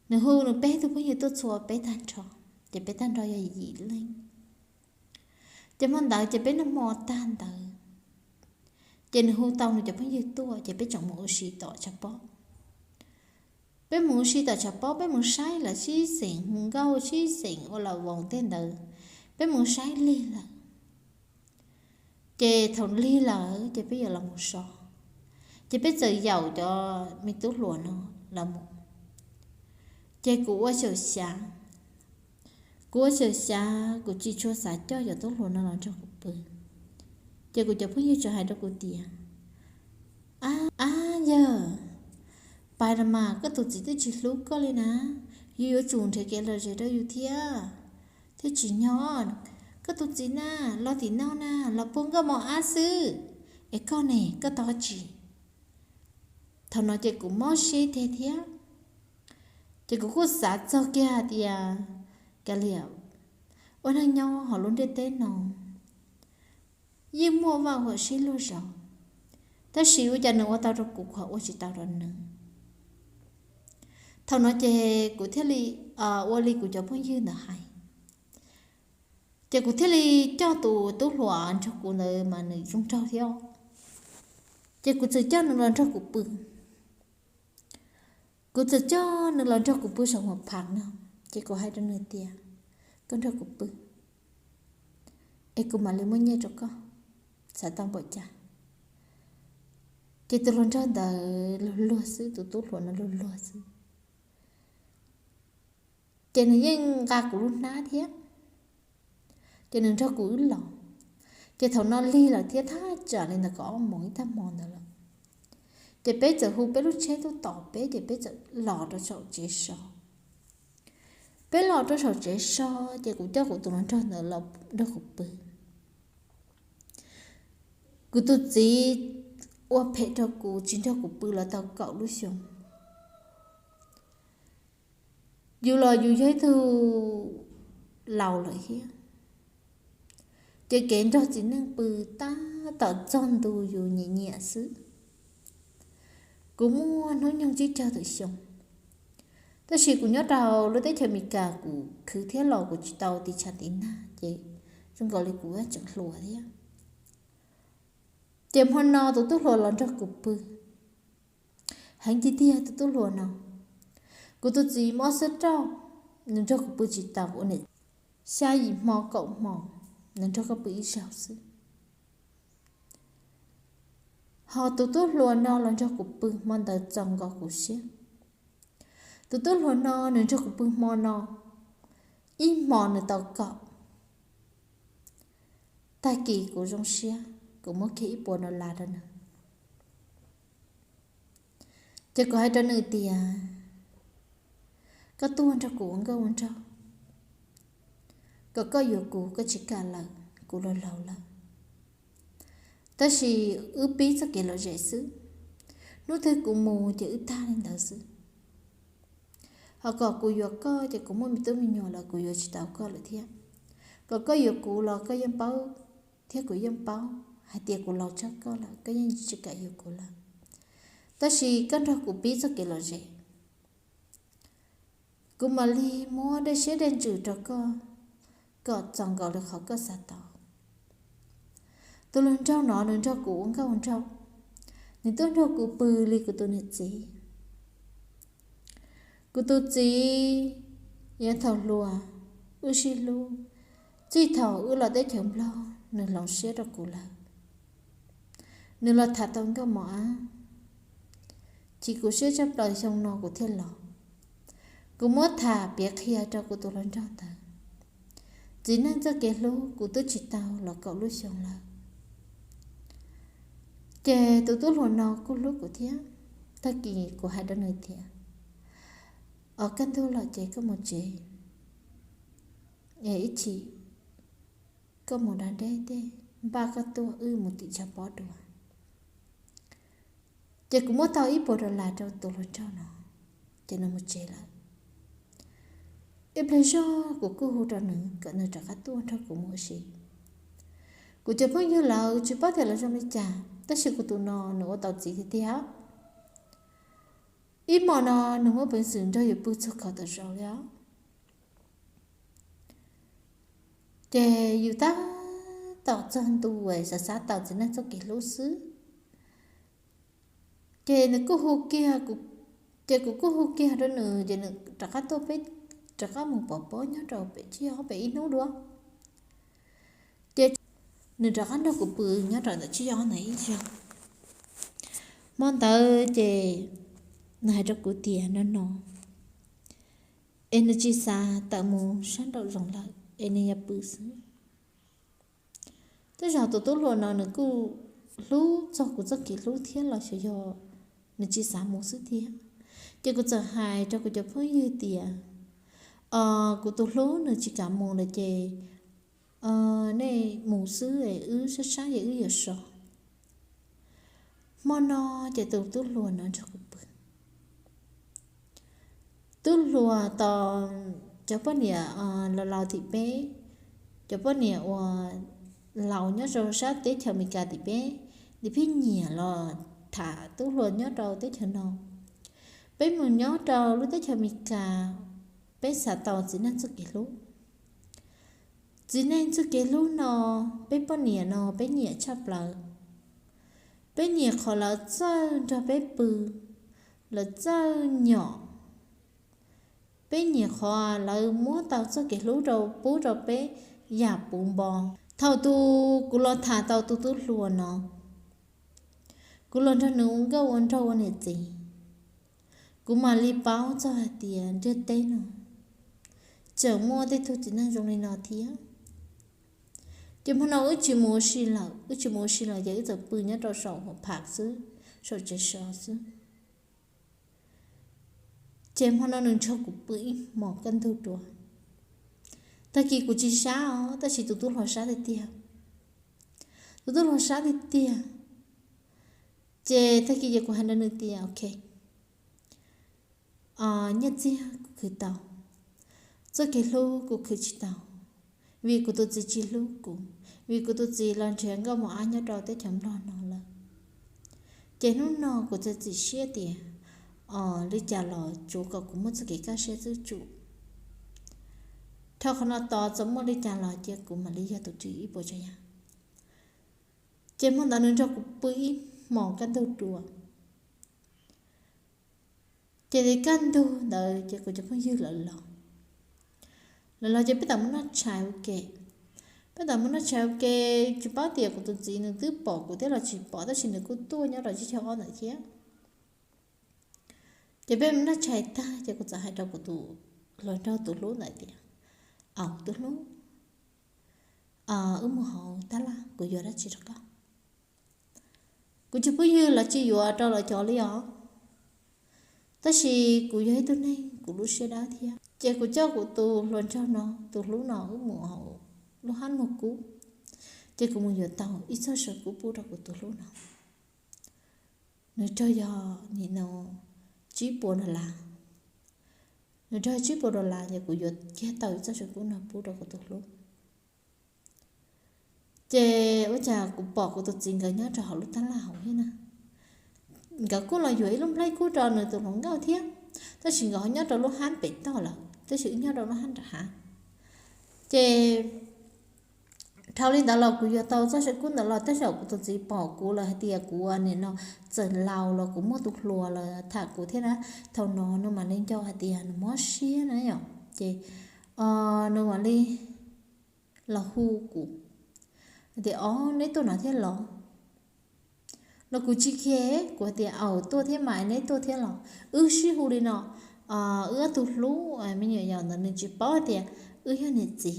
Nws hu nws peb tug phooj ywg tuaj txhua peb tag nrho, ces peb tag nrho yog yim leej. Ces hmo ntawd ces peb noj hmo tag ntawd, ces nws hu tau nws cov phooj ywg tuaj ces peb tseem mus ua si tom tshav pob. Peb mus ua si tom tshav pob, peb mus saib lawv sib xeem hu nkauj sib xeem ua las voos tej ntawd, peb mus saib lig lawm. Ces thaum lig lawm ces peb yuav los mus so, ces peb txawm yaum cov me tub hluas no los mus. Ces kuv ua xyaum xyav, kuv ua xyaum xyav kuv tsis tshua xav coj cov tub hluas no los nrog kuv pw. Ces kuv cov phooj ywg txawm hais rau kuv tias, ab, ab yawg, pais los mas, koj tus txiv twb tsis hlub koj li na, yus yuav tsum nrhiav kev lom zem rau yus thiab, thiaj tsim nyog. Koj tus txiv na, los tim no na, los puag nkauj mos ab xwb, es koj ne, koj tau dab tsi? Thaum no ces kuv mob siab tiag thiab, ces kuv kuj xav txog kiag hais tias, kav liam, ua neeg nyob hauv lub ntiaj teb no yeej muaj vaj huam sib luag zos, tab sis ua cas nws ua tau rau kuv, kuv ho ua tsis tau rau nws. Thaum no ces kuv thiaj li ua li kuv cov phooj ywg ntawd hais, ces kuv thiaj li coj tus tub hluas nrog kuv ntawd mas nws zoo nraug thiab, ces kuv txawm coj nws los nrog kuv pw. Kuv txawm coj nws los nrog kuv pw saum huas phav no, ces kuv hais rau nws tias, koj nrog kuv pw, es kuv mam li muab nyiaj rau koj, xav tau npaum cas? Ces tus hluas nraug ntawd luag luag xwb, tus tub hluas no luag luag xwb. Ces nws yeej nqa kuv lub hnab thiab, ces nws nrog kuv wb los. Ces thaum no lig lawm thiab, thaj tsam li ntawd kaum ob moos ib tag hmo ntawd lawm. Ces peb txawm hu peb lub tsheb tuaj tos peb, ces peb txawm los rau saum tsev so. Peb los rau saum tsev so, ces kuv coj kuv tus hluas nraug ntawd los nrog kuv pw. Kuv tus txiv ua phem rau kuv tsis nrog kuv pw los tau kaum lub xyoo. Yus los yus yog ib tug laus lawm thiab, ces kev nrog txiv neej pw tab tom txog ntu yus nyiam nyiam xwb. Kuv muaj hnub nyoog tsib caug tawm xyoo, tab sis kuv nyob rau lub teb chaws Amelikas kuv khwv thiab los kuv tsis tau tiv tshav tiv nag, ces zoo nkaus li kuv tseem hluas thiab. Ces hmo no tus tub hluas los nrog kuv pw. Heev tiag tiag tus tub hluas no, kuv tus txiv mob xab rauj, nws nrog kuv pw tsis tau ua niam, xya yim hmo kaum hmo, nws nrog koj pw ib zaug xwb. Ho tus tub hluas no los nrog kuv pw hmo ntawd txaus nkaus kuv siab. Tus tub hluas no nws nrog kuv pw hmo no, ib hmo nws tau kaum. Tag kis kuv zoo siab, kuv muab kiag ib puas dollar rau nws. Ces kuv hais rau nws tias, koj tuaj nrog kuv ua nkauj ua nraug, kom koj yuav kuv, koj tsis kam lawm, kuv laus laus lawm. Tab sis wb pib txoj kev lom zem xwb, hnub twg kuv mus ces wb tag li ntawd xwb. Ho kom kuv yuav koj ces kuv muaj me tub me nyuam lawm, kuv yuav tsis tau koj lawm thiab. Kom koj yuav kuv los koj yeej paub, thiab kuv yeej paub hais tias kuv laus tshaj koj lawm, koj yeej tsis kam yuav kuv lawm. Tab sis koj nrog kuv pib txoj kev lom zem, kuv mam li muab dej siab dej ntsws rau koj, kom txaus nkaus li qhov koj xav tau. Tus hluas nraug no nws nrog kuv ua nkauj ua nraug, nws tuaj nrog kuv pw li kuv tus niam txiv. Kuv tus txiv yog thaum hluas, wb sib hlub, txij thaum wb los teb chaws Nplog nws hloov siab rau kuv lawm. Nws los tham tau nkauj mos ab, chim kuv siab tshaj plaws xyoo no kuv thiaj los. Kuv muab tham piav qhia rau kuv tus hluas nraug ntawd. Txiv neej txoj kev hlub kuv twb tsis tau los kaum lub xyoo lawm. Ces tus tub hluas no kuj hlub kuv thiab. Tag kis kuv hais rau nws tias, o, kaj ntug lawm ces koj mus tsev, es ib chim koj mus da dej tej, npaj koj tuaj wb mus tim tshav pob dua. Ces kuv muab tau ib puas dollar rau tus hluas nraug no, ces nws mus tsev lawm. Ib pliag zog kuv kuj hu rau nws kom nws rov qab tuaj nrog kuv mus ua si. Kuv cov phooj ywg lawv tsis paub tias lawv zoo li cas, tab sis kuv tus no nws ua tau txiv tiag tiag. Ib hmo no nws muaj peev xwm nrog yus pw txog kaum tawm zaus li os. Ces yus tab tom txog ntu es xav xav tau txiv neej txoj kev hlub xwb. Ces nws kuj hu kiag, ces kuv kuj hu kiag rau nws, ces nws rov qab tuaj peb rov qab mus pov pob nyob rau pem tsib yog pem ib hnub dua. Ces nws rov qab nrog kuv pw nyob rau ntawm tsib yog ntawd ib zaug. Hmo ntawd ces nws hais rau kuv tias no no, es nws tsis xav tawm mus sab nraum zoov lawm es nws yuav pw xwb. Tej zaum tus tub hluas no nws kuj hlub txog kuv txoj kev hlub thiab los xyov yog nws tsis xav mus xwb thiab. Ces kuv txawm hais rau kuv cov phooj ywg tias, o, kuv tus hlub nws tsis kam mus lawm ces nej mus xwb es wb sab sab es wb yuav so. Hmo no ces tus tub hluas no nrog kuv pw. Tub hluas tos cov poj niam laus laus tim peb, cov poj niam uas laus nyob rau sab teb chaws Amelikas tim peb, nws pheej nyiam los tham tub hluas nyob rau teb chaws no. Peb mus nyob rau lub teb chaws Amelikas, peb xav tau txiv neej txoj kev hlub. Txiv neej txoj kev hlub no, peb poj niam no peb nyiam tshaj plaws. Peb nyiam qhov lawv txawj nrog peb pw, lawv txawj nyom. Peb nyiam qhov lawv muab tau txoj kev hlub rau pub rau peb yam puv npo. Thaum tus kuv los tham tau tus tub hluas no, kuv los nrog nws ua nkauj ua nraug ua niam txiv, kuv mam li paub txog hais tias ntiaj teb no tseem muaj tej tug txiv neej zoo li no thiab. Ces hmo no wb tsis mus ua si lawm, wb tsis mus ua si lawm ces wb txawm pw nyob rau saum hauv phav xwb, saum tsev so xwb. Ces hmo no nws nrog kuv pw ib hmos kaj ntug dua. Tag kis kuv tsis sab os, tab sis tus tub hluas sab tiag tiag. Tus tub hluas sab tiag tiag. Ces tag kis ces kuv hais rau nws tias, ok, nyiaj txiag kuv khwv tau, txoj kev hlub kuv khwv tsis tau, vim kuv tus txiv tsis hlub kuv, vim kuv tus txiv los nrhiav nkauj mos ab nyob rau teb chaws Nplog no lawm. Ces hnub no kuv txiav txim siab tias, o, li cas los tsuav kom kuv muaj txoj kev kaj siab xwb tsuav. Dhau qhov no tod txawm muaj li cas los cia kuv mam li yog tus ris ib puas tsav yam. Ces hmo ntawd nws nrog kuv pw ib hmos kaj ntug dua. Ces kaj ntug ntawd ces kuv cov phooj ywg lawv los, lawv los ces peb tau mus noj tshais ua ke. Peb tau mus noj tshais ua ke, tsis paub tias kuv tus txiv nws twb pom kuv thiab los tsis pom, tab sis nws kuj tuaj nyob rau ib co ob ntawd thiab. Ces peb mus noj tshais tag ces kuv txawm hais rau kuv tus hluas nraug tus hlub ntawd tias, au tus hlub, wb mus hauv tab laj kuv yuav dab tsi rau koj. Kuv cov phooj ywg lawv tsis yuav rau lawv cov li os, tab sis kuv yog ib tug neeg kuv lub siab dawb thiab. Ces kuv coj kuv tus hluas nraug no, tus hlub no wb mus hauv lub hab muag kub, ces kuv mus yuav tau ib txoj saw kub pub rau kuv tus hlub no. Nws raug yog nim no tsib puas dollar. Nws raug tsib puas dollar ces kuv yuav kiag tau ib txoj saw kub no pub rau kuv tus hlub. Ces ua cas kuv pom kuv tus txiv nkawd nyob rau hauv lub tab laj hauv thiab na. Nkawd kuj los yuav ib lub nplhaib kub rau nws tus hluas nkauj thiab, tab sis nkawd ho nyob rau lub hab pem toj lawm, tab sis wb nyob rau lub hab nram hav. Ces dhau li ntawd los kuv yuav tau txoj saw kub ntawd los tej zaum kuv tus txiv pom kuv lawm hais tias kuv nim no txawm laus los kuv muaj tus hluas lawm tham kuv thiab na. Thaum no nws mam li nco hais tias nws mob siab na yom, ces nws mam li los hu kuv tias, o, neb tuaj no thiab los? Los kuv tsis khe, kuv hais tias, au, tuaj thiab mas, neb tuaj thiab los? Wb sib hu li no, wb ob tug hlub me nyuam yaus ntawd nws tsis paub hais tias wb yog niam txiv.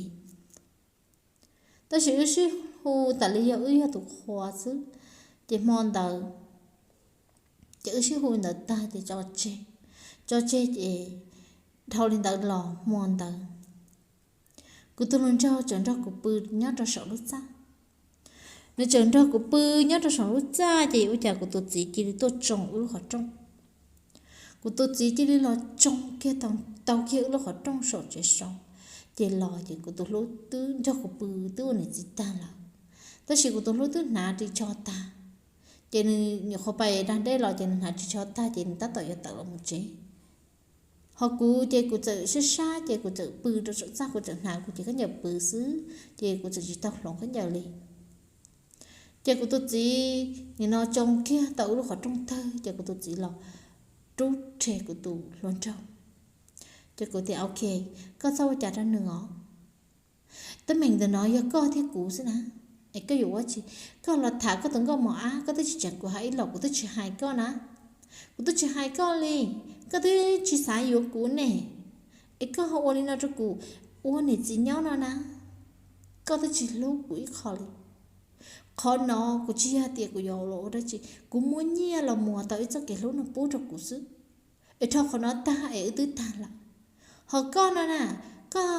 Tab sis wb sib hu tas li yog wb yog tus qhua xwb. Ces hmo ntawd ces wb sib hu ntawd tag ces tso tseg, tso tseg ces dhau li ntawd los hmo ntawd kuv tus hluas nraug tseem nrog kuv pw nyob rau saum lub txaj. Nws tseem nrog kuv pw nyob rau saum lub txaj ces ua cas kuv tus txiv cia li tuaj tsoo wb lub qhov rooj. Kuv tus txiv cia li los tsoo kiag tau kiag wb lub qhov rooj saum tsev saud. Ces los ces kuv tus hlub twb nrog kuv pw twb ua niam txiv tag lawm, tab sis kuv tus hlub twb hnav ris tsho tag. Ces nws nyuam qhuav pais dag dej los ces nws hnav ris tsho tag ces nws tab tom yuav tawm los mus tsev. Ho kuv ces kuv txawm sab sab ces kuv txawm pw rau saum txaj, kuv txawm hnav kuv cev khaub ncaws pw xwb, ces kuv txawm tsis tau hloov khaub ncaws li. Ces kuv tus txiv nim no tsoo kiag tau wb lub qhov rooj tawg ces kuv tus txiv los rub rhe kuv tus hluas nraug. Ces kuv tias, ok, koj txhob ua cas rau nws os. Teeb meem ntawm no yog koj thiab kuv xwb na, es koj yuav ua tsi? Koj los tham koj tus nkauj mos ab, koj twb tsis tseem kuv hais ib los kuv twb tsis hais koj na. Kuv twb tsis hais koj li, koj twb tsis xav yuav kuv ne, es koj ho ua li no rau kuv. Ua niam txiv nyob no na, koj twb tsis hlub kuv ib qho li. Qhov no kuv tsis yog tias kuv yuav los ua dab tsi, kuv muab nyiaj los muag tau ib txoj kev hlub no pub rau kuv xwb, es dhau qhov no tag es wb twb tag lawm. Ho koj no na, koj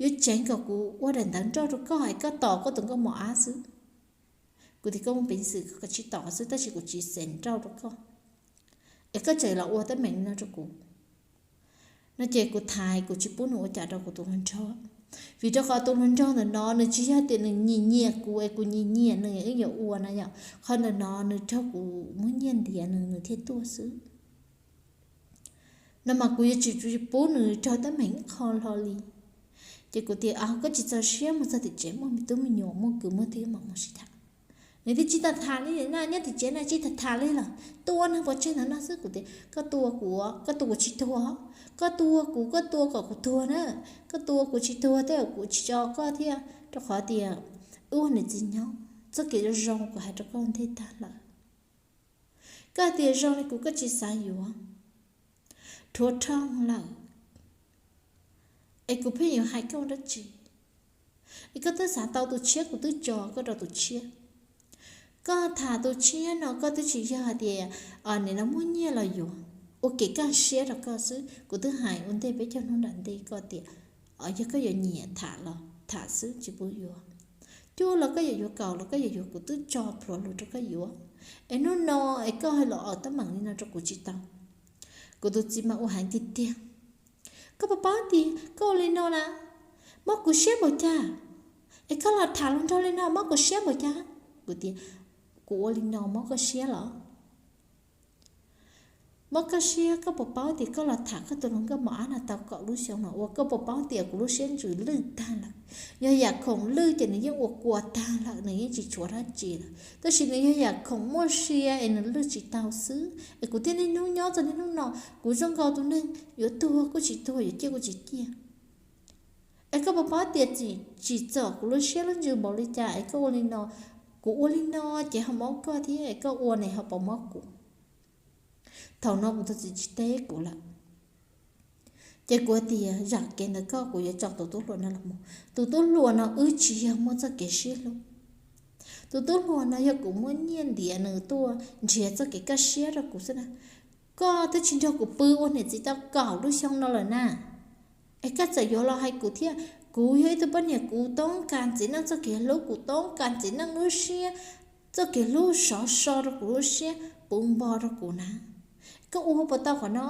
yuav tseev kom kuv ua daim ntawv nrauj rau koj es koj tos koj tus nkauj mos ab xwb. Kuv tias koj muaj peev xwm koj kav tsij tos xwb, tab sis kuv tsis xeem nrauj rau koj, es koj tseem los ua teeb meem no rau kuv. No ces kuv thaiv kuv tsis pub nws ua cas rau kuv tus hluas nraug, vim rau qhov tus hluas nraug ntawm no nws tsis yog tias nws nyiam nyiam kuv es kuv nyiam nyiam nws wb yuav ua na yom. Qhov ntawm no nws raug kuv muab nyiaj ntiav nws, nws thiaj tuaj xwb. No mas kuv yuav tsum pub nws raug teeb meem ib qho hlo li. Ces kuv tias, a, koj tsis txaus siab mus txog tim tsev muaj me tub me nyuam muaj kwv muaj tij mam mus sib tham. Nws tias tsis tau tham li na, nyob tim tsev na tsis tau tham li lawm, tua neeg pov tseg ntawm no xwb. Kuv tias koj tua kuv, koj tua kuv tsis tuag, koj tua kuv, koj tua kom kuv tuag na, koj tua kuv tsis tuag tej zaum kuv tsis tso koj thiab, rau qhov tias wb ua niam txiv nyob, txoj kev zoo zoo kuv hais rau koj ntej tag lawm. Koj tias zoo li kuv koj tsis xav yuav, rhuav rhooj lawm, es kuv pheej yuav hais koj dab tsi? Es koj twb xav tau tus tshiab, kuv twb tso koj rau tus tshiab. Koj tham tus tshiab no koj twb tsis yog hais tias nim no muaj nyiaj los yuav, ua kev kaj siab rau koj xwb. Kuv twb hais ua ntej peb caug hnub nram ntej koj tias Yog koj yuav nyiam tham los tham xwb, tsis pub yuav. Cuaj los koj yuav yuav, kaum los koj yuav yuav, kuv twb tso plhuav lus rau koj yuav. Es hnub no es koj hais los ua teeb meem li no rau kuv tsis tau. Kuv tus txiv mas ua heev tiag tiag. Koj puas paub tias koj ua li no na, mob kuv siab npaum cas? Es koj los tham luag nraug li no mob kuv siab npaum cas? Kuv tias, kuv ua li no mob koj siab los? Mob koj siab, koj puas paub tias koj los tham koj tus hluas nkauj mos ab no tau kaum lub xyoo no ua, koj puas paub tias kuv lub siab ntsws lwj tag lawm? Yog yam khoom lwj ces nws yeej ua kua tag lawm, nws yeej tsis tshuav dab tsi lawm, tab sis nws yog yam khoom muaj sia es nws lwj tsis tau xwb, es kuv thiaj niaj hnub nyob txog niaj hnub no. Kuv zoo nkaus tus neeg yuav tuag kuj tsis tuag, yuav ciaj kuj tsis ciaj. Es koj puas paub tias txim tsim txom kuv lub siab lub ntsws npaum li cas es koj ua li no, kuv ua li no ces ho mob koj thiab, es koj ua ne ho puas mob kuv? Thaum no kuv tus txiv tsis teb kuv lawm. Ces kuv tias zam kev ntawm koj, kuv yuav tso tus tub hluas no los mus. Tus tub hluas no wb tsis yog muaj txoj kev sib hlub. Tus tub hluas no yog kuv muab nyiaj ntiav nws tuaj nrhiav txoj kev kaj siab rau kuv xwb na. Koj twb tsis nrog kuv pw ua niam txiv tau kaum lub xyoo no lawm na, es koj txawm yuav los hais kuv thiab. Kuv yog ib tug poj niam, kuv toob kas txiv neej txoj kev hlub, kuv toob kas txiv neej lub siab, txoj kev hlub sov so rau kuv lub siab, puv npo rau kuv na. Koj ua puas tau qhov no?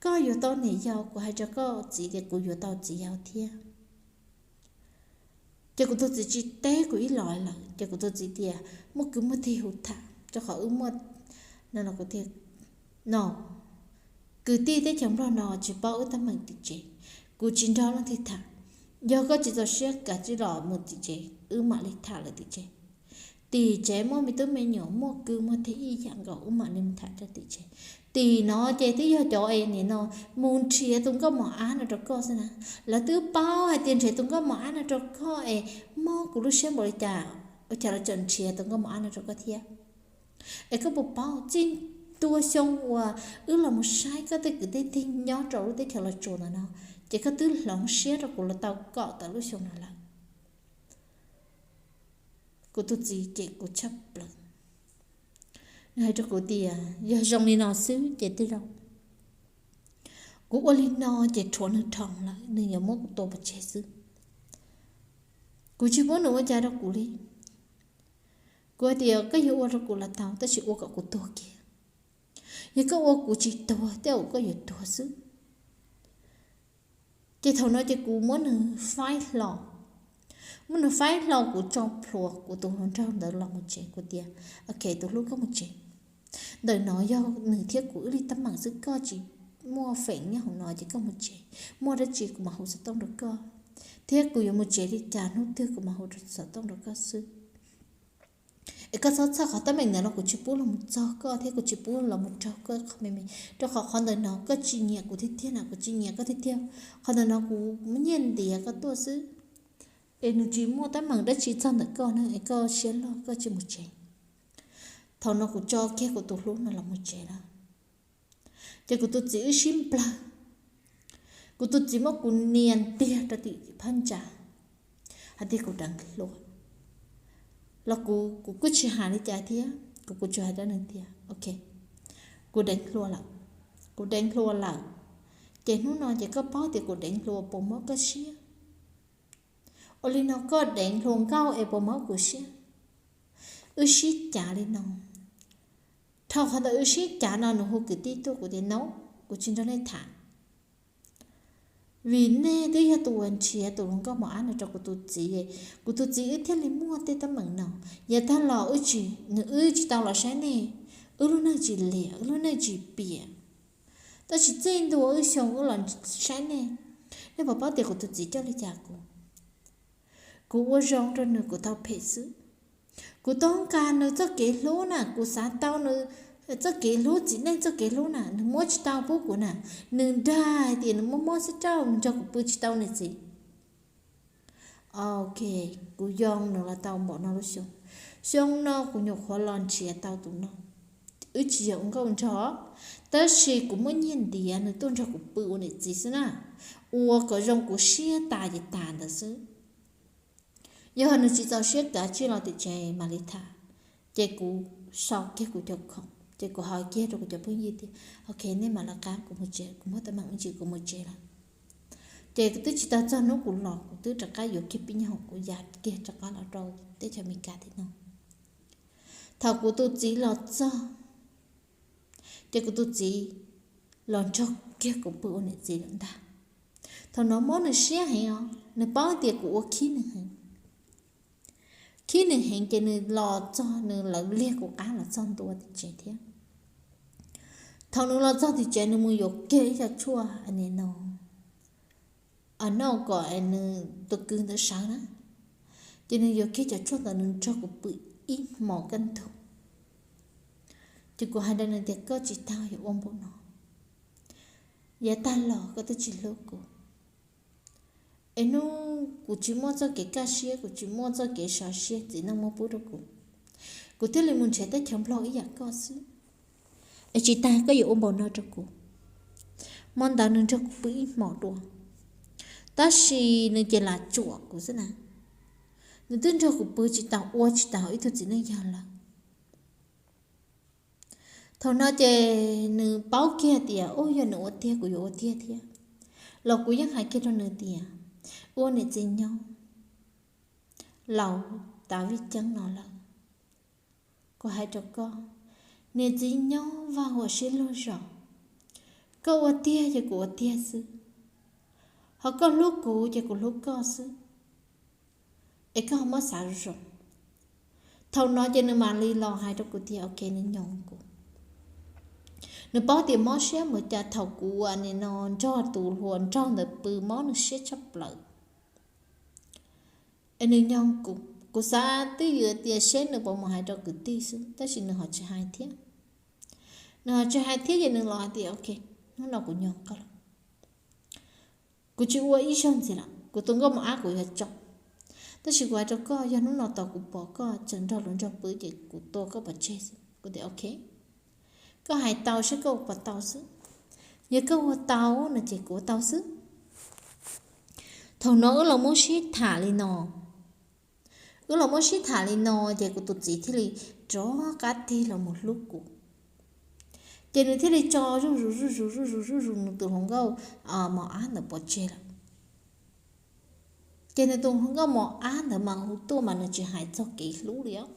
Koj yuav tau niam yau, kuv hais rau koj txiv tias kuv yuav tau txiv yau thiab. Ces kuv tus txiv tsis teb kuv ib los lawm, ces kuv tus txiv tias muaj kwv muaj tij hu tham, rau qhov wb muaj no, kwv tij teb chaws Nplog no tsis paub wb teeb meem tim tsev, kuv tsis nrog leej twg tham. Yog koj tsis txaus siab kav tsij los mus tim tsev, wb mam li tham lawm tim tsev. Tim tsev muaj me tub me nyuam, muaj kwv muaj tij ib yam nkaus, wb mam li mus tham rau tim tsev. Tim no ces twb yog cov es nim no mus nrhiav tus nkauj mos ab no rau koj xwb na. Lawv twb paub hais tias nrhiav tus nkauj mos ab no rau koj es mob kuv lub siab npaum li cas, ua cas lawv tseem nrhiav tus nkauj mos ab no rau koj thiab? Es koj puas paub txij ntua xyoo uas wb los mus saib koj tej kwv tej tij nyob rau lub teb chaws Los Tsuas ntawm no, ces koj twb hloov siab rau kuv los tau kaum tawm lub xyoo no lawm. Kuv tus txiv cem kuv tshaj plaws. Nws hais rau kuv tias yog zoo li no xwb ces tej zaum kuv ua li no ces rhuav nws dhau lawm, nws yuav muab kuv tua pov tseg xwb. Kuv tsis pub nws ua cas rau kuv li. Kuv hais tias koj yuav ua rau kuv los tau, tab sis ua kom kuv tuag kiag. Yog koj ua kuv tsis tuag, tej zaum koj yuav tuag xwb. Ces thaum no ces kuv muab nws faib hlo, muab nws faib hlo, kuv tso plhuav kuv tus hluas nraug ntawd los mus tsev, kuv tias, ok, tus hlub, koj mus tsev. Ntawm no yog nws thiab kuv wb li teeb meem xwb, koj tsis muaj feem nyob hauv no ces koj mus tsev, muaj dab tsi kuv mam hu xov tooj rau koj, thiab kuv yuav mus tsev li cas hnub twg kuv mam hu xov tooj rau koj xwb. Es koj txhob txhawj qhov teeb meem ntawd no, kuv tsis pub los mus txog koj thiab kuv tsis pub los mus raug koj qhov me me, rau qhov qhov ntawm no koj tsis nyiam kuv tiag tiag na, kuv tsis nyiam koj tiag tiag. Qhov ntawm no kuv muab nyiaj ntiav koj tuaj xwb, es nws tsis muaj teeb meem dab tsi txog ntawm koj na, es koj siab loj koj cia mus tsev. Thaum no kuv tso kiag kuv tus hlub no los mus tsev lawm. Ces kuv tus txiv wb sib nplawg, kuv tus txiv muab kuv nias ntiag rau tim phab ntsa, hais tias kuv deev hluas. Los kuv, kuv kuj tsis hais li cas thiab, kuv, kuv tsuas hais rau nws tias, ok, kuv deev hluas lawm, kuv deev hluas lawm. Ces hnub no ces koj paub tias kuv deev hluas puas mob koj siab? Ua li no koj deev hluas nkauj es puas mob kuv siab? Wb sib cav li no. Dhau qhov ntawd wb sib cav no nws hu kwv tij tuaj, kuv tias no, kuv tsis nrog nej tham. Vim nej twb yog tus uas nrhiav tus hluas nkauj mos ab no rau kuv tus txiv, kuv tus txiv wb thiaj li muaj tej teeb meem no. Yav tag los wb tsis, nws, wb tsis tau los saib nej, wb lub neej tsis liam, wb lub neej tsis piam. Tab sis txij ntua wb xyoo wb los saib nej, nej puas paub tias kuv tus txiv coj li cas kuv? Kuv ua zoo rau nws kuv tau phem xwb. Kuv toob kas nws txoj kev hlub na, kuv xav tau nws txoj kev hlub, txiv neej txoj kev hlub na, nws muab tsis tau pub kuv na. Nws dag hais tias nws muaj mob xwb rau, nws nrog kuv pw tsis tau niam txiv. Ok, kuv yoo nws los tau npaum no lub xyoo. Xyoo no kuv nyuam qhuav los nrhiav tau tus no. Wb tsis yog ua nkauj nraug, tab sis kuv muab nyiaj ntiav nws tuaj nrog kuv pw ua niam txiv xwb na, ua kom zoo kuv siab tas ces tas ntawd xwb. Yog nws tsis txaus siab kav tsij los tim tsev mam li tham. Ces kuv sau kiag kuv cov khoom, ces kuv hais kiag rau kuv cov phooj ywg tias, ok, nej mam lawv qab, kuv mus tsev, kuv muaj teeb meem ib ntsis kuv mus tsev lawm. Ces twb tsis tau txog hnub kuv los, kuv twb rov qab yuav kiag pib nyuag hom kuv ya kiag rov qab los rau teb chaws Amelikas tim no. Thaum kuv tus txiv los txog, ces kuv tus txiv los nrog kiag kuv pw ua niam txiv lawm ntag. Thaum no mob nws siab heev os, nws paub tias kuv ua khib nws heev. Khib nws heev ces nws los txog, nws lawv liag kuv qab los txog ntua tim tsev thiab. Thaum nws los txog tim tsev, nws mus yuav kiag ib co tshuaj no, a no kom nws tus kwv ntawd sawv na. Ces nws yuav kiag cov tshuaj ntawd nws nrog kuv pw ib hmos kaj ntug. Ces kuv hais rau nws tias, koj tsis tau yuav ua npaum no, yav tag los koj twb tsis hlub kuv. Es hnub kuv tsis muaj txoj kev kaj siab, kuv tsis muaj txoj kev sov siab txiv neej muab pub rau kuv, kuv thiaj li mus nrhiav teb chaws Nplog ib yam koj xwb. Es tsis tas koj yuav ua npaum no rau kuv. Hmo ntawd nws nrog kuv pw ib hmos dua, tab sis nws ces lam tsuam kuv xwb na. Nws twb nrog kuv pw tsis tau, ua tsis tau ib tug txiv neej yog lawm. Thaum no ces nws paub kiag tias, u, yog nws ua tiag kuv yuav ua tiag thiab. Los kuv yeej hais kiag rau nws tias, ua niam txiv nyob, laus tas vij ceeb no lawm. Kuv hais rau koj, niam txiv nyob vaj huam sib luag zos, koj ua tiag ces kuv ua tiag xwb, ho koj hlub kuv ces kuv hlub koj xwb. Es koj ho muab xav zoo. Thaum no ces nws mam li los hais rau kuv tias, ok, nws nyoos kuv. Nws paub tias mob siab npaum cas thaum kuv ua nim no nrog tus hluas nraug ntawd pw, mob nws siab tshaj plaws. Es nws nyoos kuv, kuv xav twj ywm tias seb nws puas mus hais rau kwv tij xwb, tab sis nws ho tsis hais thiab. Nws ho tsis hais thiab ces nws los hais tias, ok, hnub no kuv nyoos koj lawm. Kuv tsis ua ib zaug ntxiv lawm, kuv tus nkauj mos ab kuv yuav tso. Tab sis kuv hais rau koj, yog hnub no tau kuv pom koj tseem nrog luag nraug pw ces kuv tua koj pov tseg xwb. Kuv tias, ok, koj hais tau seb koj ua puas tau xwb. Yog koj ua tau no ces kuv ua tau xwb. Thaum no wb los muab sib tham li no. Wb los muab sib tham li no ces kuv tus txiv thiaj li rov qab tig los mus hlub kuv. Ces nws thiaj li tso zuj zus zuj zus zuj zus zuj zus nws tus hluas nkauj mos ab ntawd pov tseg lawm. Ces nws tus hluas nkauj mos ab ntawd mas hu tuaj mas nws tsis hais txog kev hlub li os.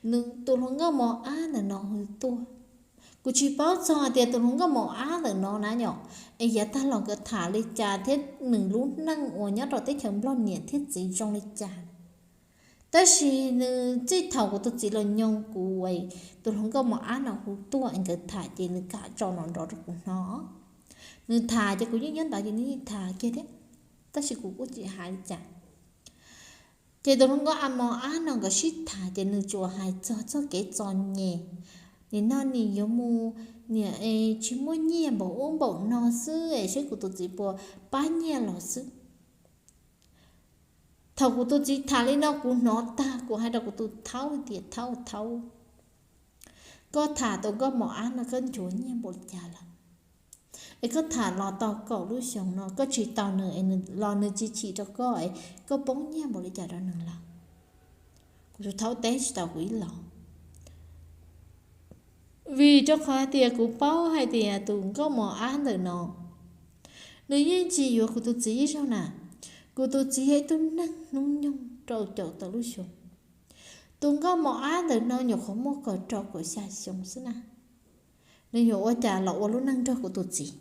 Nws tus hluas nkauj mos ab ntawm no hu tuaj. Kuv tsis paub txog hais tias tus hluas nkauj mos ab ntawm no na yom, es yav tag los nkawd tham li cas thiab nws lub neej uas nyob rau teb chaws Nplog niam thiab txiv zoo li cas. Tab sis nws txij thaum kuv tus txiv los nyoos kuv, tus hluas nkauj mos ab no hu tuaj es nkawd tham ces nws kam tso no nrov rau kuv hnov. Nws tham ces kuv yeej nyob ntawd ces nws yeej tham kiag thiab, tab sis kuv kuj tsis hais li cas. Ces tus hluas nkauj a mos ab no nkawd sib tham ces nws tsuas hais txog txoj kev txom nyem, nim no nws yuav mus, niam es tsis muaj nyiaj npaum ub npaum no xwb es seb kuv tus txiv puas pab nyiaj los xwb. Thaum kuv tus txiv tham li no kuv hnov tag kuv hais rau kuv tus thaub tias, thaub, thaub, koj tham tus nkauj mos ab no koj ncuav nyiaj npaum li cas lawm? Es koj tham los tau kaum lub xyoo no koj tsis tau nws es los nws tsis chim rau koj es koj poob nyiaj npaum li cas rau nws lawm? Kuv tus thaub teb tsis tau kuv ib los. Vim rau qhov hais tias kuv paub hais tias tus nkauj mos ab ntawm no nws yeej tsis yuav kuv tus txiv ib zaug na. Kuv tus txiv yog ib tug neeg hnub nyoog rau caum tawm lub xyoo. Tus nkauj mos ab ntawm no nyuam qhuav muaj kaum rau kaum xya xyoo xwb na. Nws yuav ua cas los ua lub neej nrog kuv tus txiv?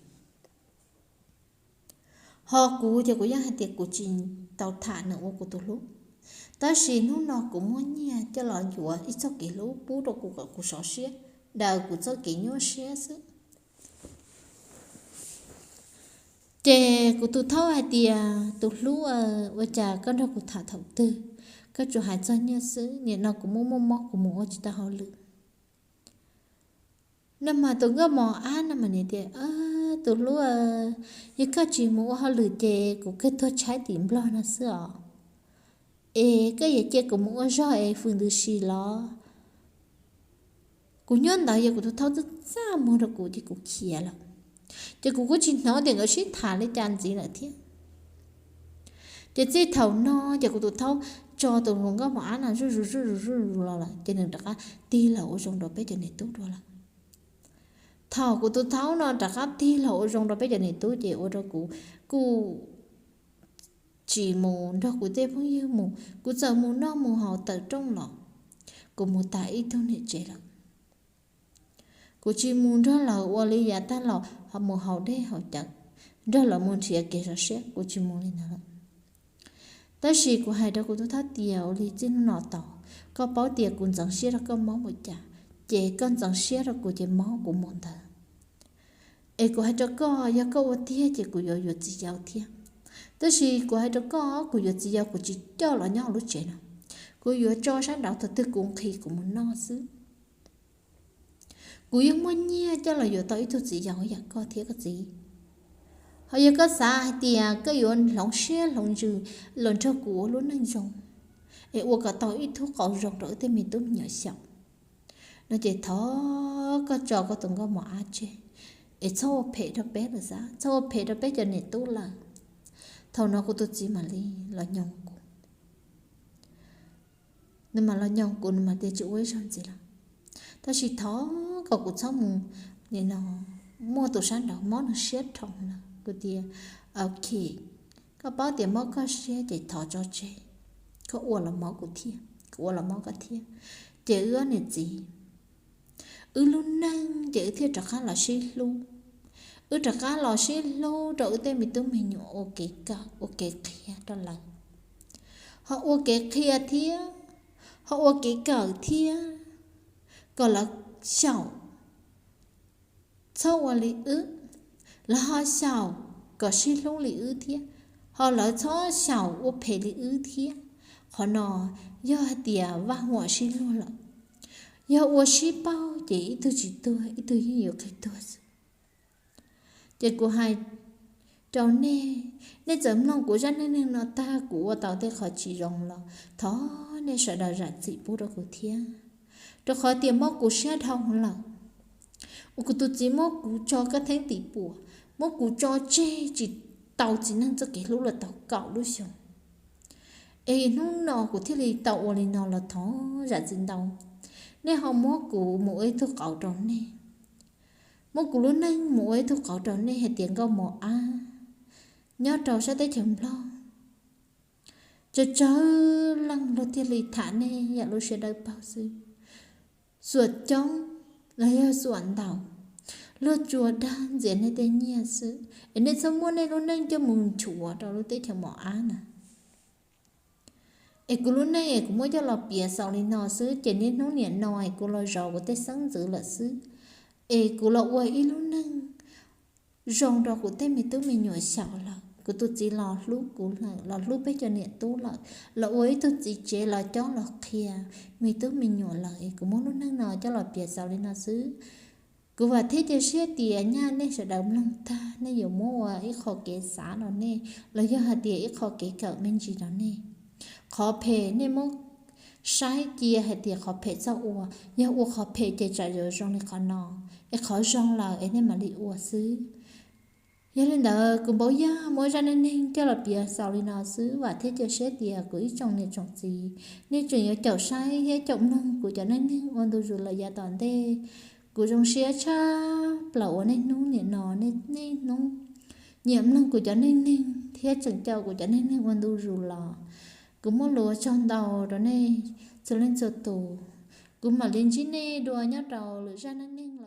Ho kuv ces kuv yeej hais tias kuv tsis tau tham nws ua kuv tus hlub, tab sis hnub no kuv muaj nyiaj coj los yuav ib txoj kev hlub pub rau kuv kom kuv sov siab daws kuv txoj kev nyuaj siab xwb. Ces kuv tus thaub hais tias, tus hlub, ua cas koj nrog kuv tham thaum twg koj tsuas hais txog nyiaj xwb, nim no kuv muaj muaj mob kuv mus ua tsis tau hauj lwm. No mas tus nkauj mos ab no mas nws tias, tus hlub, yog koj tsis mus ua hauj lwm ces kuv kawg tuag tshaib tim Nplog no xwb os. Es koj yuav cia kuv mus ua zog es fws ntws si los? Kuv nyob ntawd yog kuv tus thaub txaj txaj muag rau kuv ces kuv khiav lawm. Ces kuv kuj tsis hnov tias nkawd sib tham li cas ntxiv lawm thiab. Ces txij thaum no ces kuv tus thaub tso tus hluas nkauj mos ab no zuj zus zuj zus zuj zus los lawm ces nws rov qab tig los ua zoo rau peb cov niam tub dua lawm. Thaum kuv tus thaub no rov qab tig los ua zoo rau peb cov niam tub ces ua rau kuv kuj tsis mus nrog kuv tej phooj ywg mus, kuv txawm mus noj mus haus tawm rooj los, kuv mus tas ib tug niam tsev lawm. Kuv tsis mus nrog lawv ua li yav tag los ho mus haus dej haus cawv, nrog lawv mus nrhiav kev zov siab, kuv tsis mus li ntawd lawm. Tab sis kuv hais rau kuv tus thab tias ua li txij hnub no tod, koj paub tias kuv ntxeev siab rau koj mob npaum cas, ces koj ntxeev siab rau kuv ces mob kuv mus ntawd. Es kuv hais rau koj, yog koj ua tiag ces kuv yuav yuav txiv yau thiab. Tab sis kuv hais rau koj, kuv yuav txiv yau kuv tsis coj los nyob lub tsev no, kuv yuav tso sab nraud thaum twg kuv nqhis kuv mus noj xwb. Kuv yeej muaj nyiaj coj los yuav tau ib tug txiv yau yam koj thiab koj txiv. Ho yog koj xav hais tias koj yuav hloov siab hloov ntsws los nrog kuv ua lub neej zoo, es ua kom tau ib tug qauv zoo rau wb tej me tub me nyuam xyaum no ces thov koj tso koj tus nkauj mos ab tseg, es txhob ua phem rau peb lawm xav, txhob ua phem rau peb cov niam tub lawm. Thaum no kuv tus txiv mam li los nyoog kuv. Nws mam los nyoog kuv, nws mam tias tsis ua ib zaug ntxiv lawm, tab sis thov kom kuv txhob mus, nim no muaj tus sab nraud mob nws siab dhau lawm. Kuv tias, ok, koj paub tias mob koj siab ces thov tso tseg, koj ua los mob kuv thiab, kuv ua los mob koj thiab. Ces wb ob niam txiv, wb lub neej ces wb thiaj rov qab los sib hlub. Wb rov qab los sib hlub rau wb tej me tub me nyuam ua kev kawm ua kev qhia rau lawv, ho ua kev qhia thiab, ho ua kev kawm thiab, kom lawv xyaum txhob ua li wb, lawv ho xyaum kom sib hlub li wb thiab, ho lawv txhob xyaum ua phem li wb thiab. Qhov no yog hais tias vaj huam sib luag lawm, yog ua sib pauj ces ib tug tsis tuag ib tug yeej yuav qhib tuag xwb. Ces kuv hais rau nej, nej txawm mloog kuv zaj neej neeg no tag kuv ua tau tej qhov tsis zoo los thov nej sawv daws zam txim pub rau kuv thiab, rau qhov tias mob kuv siab dhau lawm. Uas kuv tus txiv muab kuv tso kab theeb tim puam, muab kuv tso tseg tsis tau txiv neej txoj kev hlub los tau kaum lub xyoo. Es hnub no kuv thiaj li tau ua li no los thov zam txim ntau. Nej ho muab kuv mus ua ib tug qauv rau nej, muab kuv lub neej mus ua ib tug qauv rau nej hais tias nkauj mos ab nyob rau sab teb chaws Nplog, tsawg tsawg leej luag thiaj li tham nej yam lub siab dawb paug xwb. Xuam coob los yog xuam ntau, luag tsuas dag ntxias nej tej nyiaj xwb, es nej txhob muab nej lub neej coj mus nchuav rau lub teb chaws mos ab na. Es kuv lub neej es kuv muab coj los piav xaus li no xwb, ces niaj hnub niam no es kuv los zov kuv tej xeeb ntxwv lawm xwb, es kuv los ua ib lub neej zoo rau kuv tej me tub me nyuam xyaum lawm, kuv tus txiv los hlub kuv lawm, los hlub peb cov niam tub lawm, los ua ib tug txiv tsev los cob los qhia me tub me nyuam lawm, es kuv muab lub neej no coj los piav xaus li no xwb. Kuv vam thiab cia siab tias nyaj nej sawv daws mloog tag nej yuav muab ua ib qho kev xav rau nej, los yog hais tias ib qho kev kawm me ntsis rau nej. Qhov phem nej muab saib cia hais tias qhov phem txhob ua, yog ua qhov phem ces tsam yuav zoo li qhov no, es qhov zoo lawm es nej mam li ua xwb. Yog li ntawd kuv Npauv Yaj muab zaj neej neeg coj los piav xaus li no xwb, vam thiab cia siab tias kuv ib tsoom niam tsoom txiv, nej tseem yuav caum saib thiab caum mloog kuv cov neej neeg ua ntu zus lawm yav tom ntej. Kuv zoo siab tshaj plaws uas niaj hnub niam no nej niaj hnub nyiam mloog kuv cov neej neeg thiab tseem caum kuv cov neej neeg ua ntu zus los. Kuv muaj lus ua tsaug ntau rau nej txhua leej txhua tus. Kuv mam li ntsib nej dua nyob rau lwm zaj neej neeg.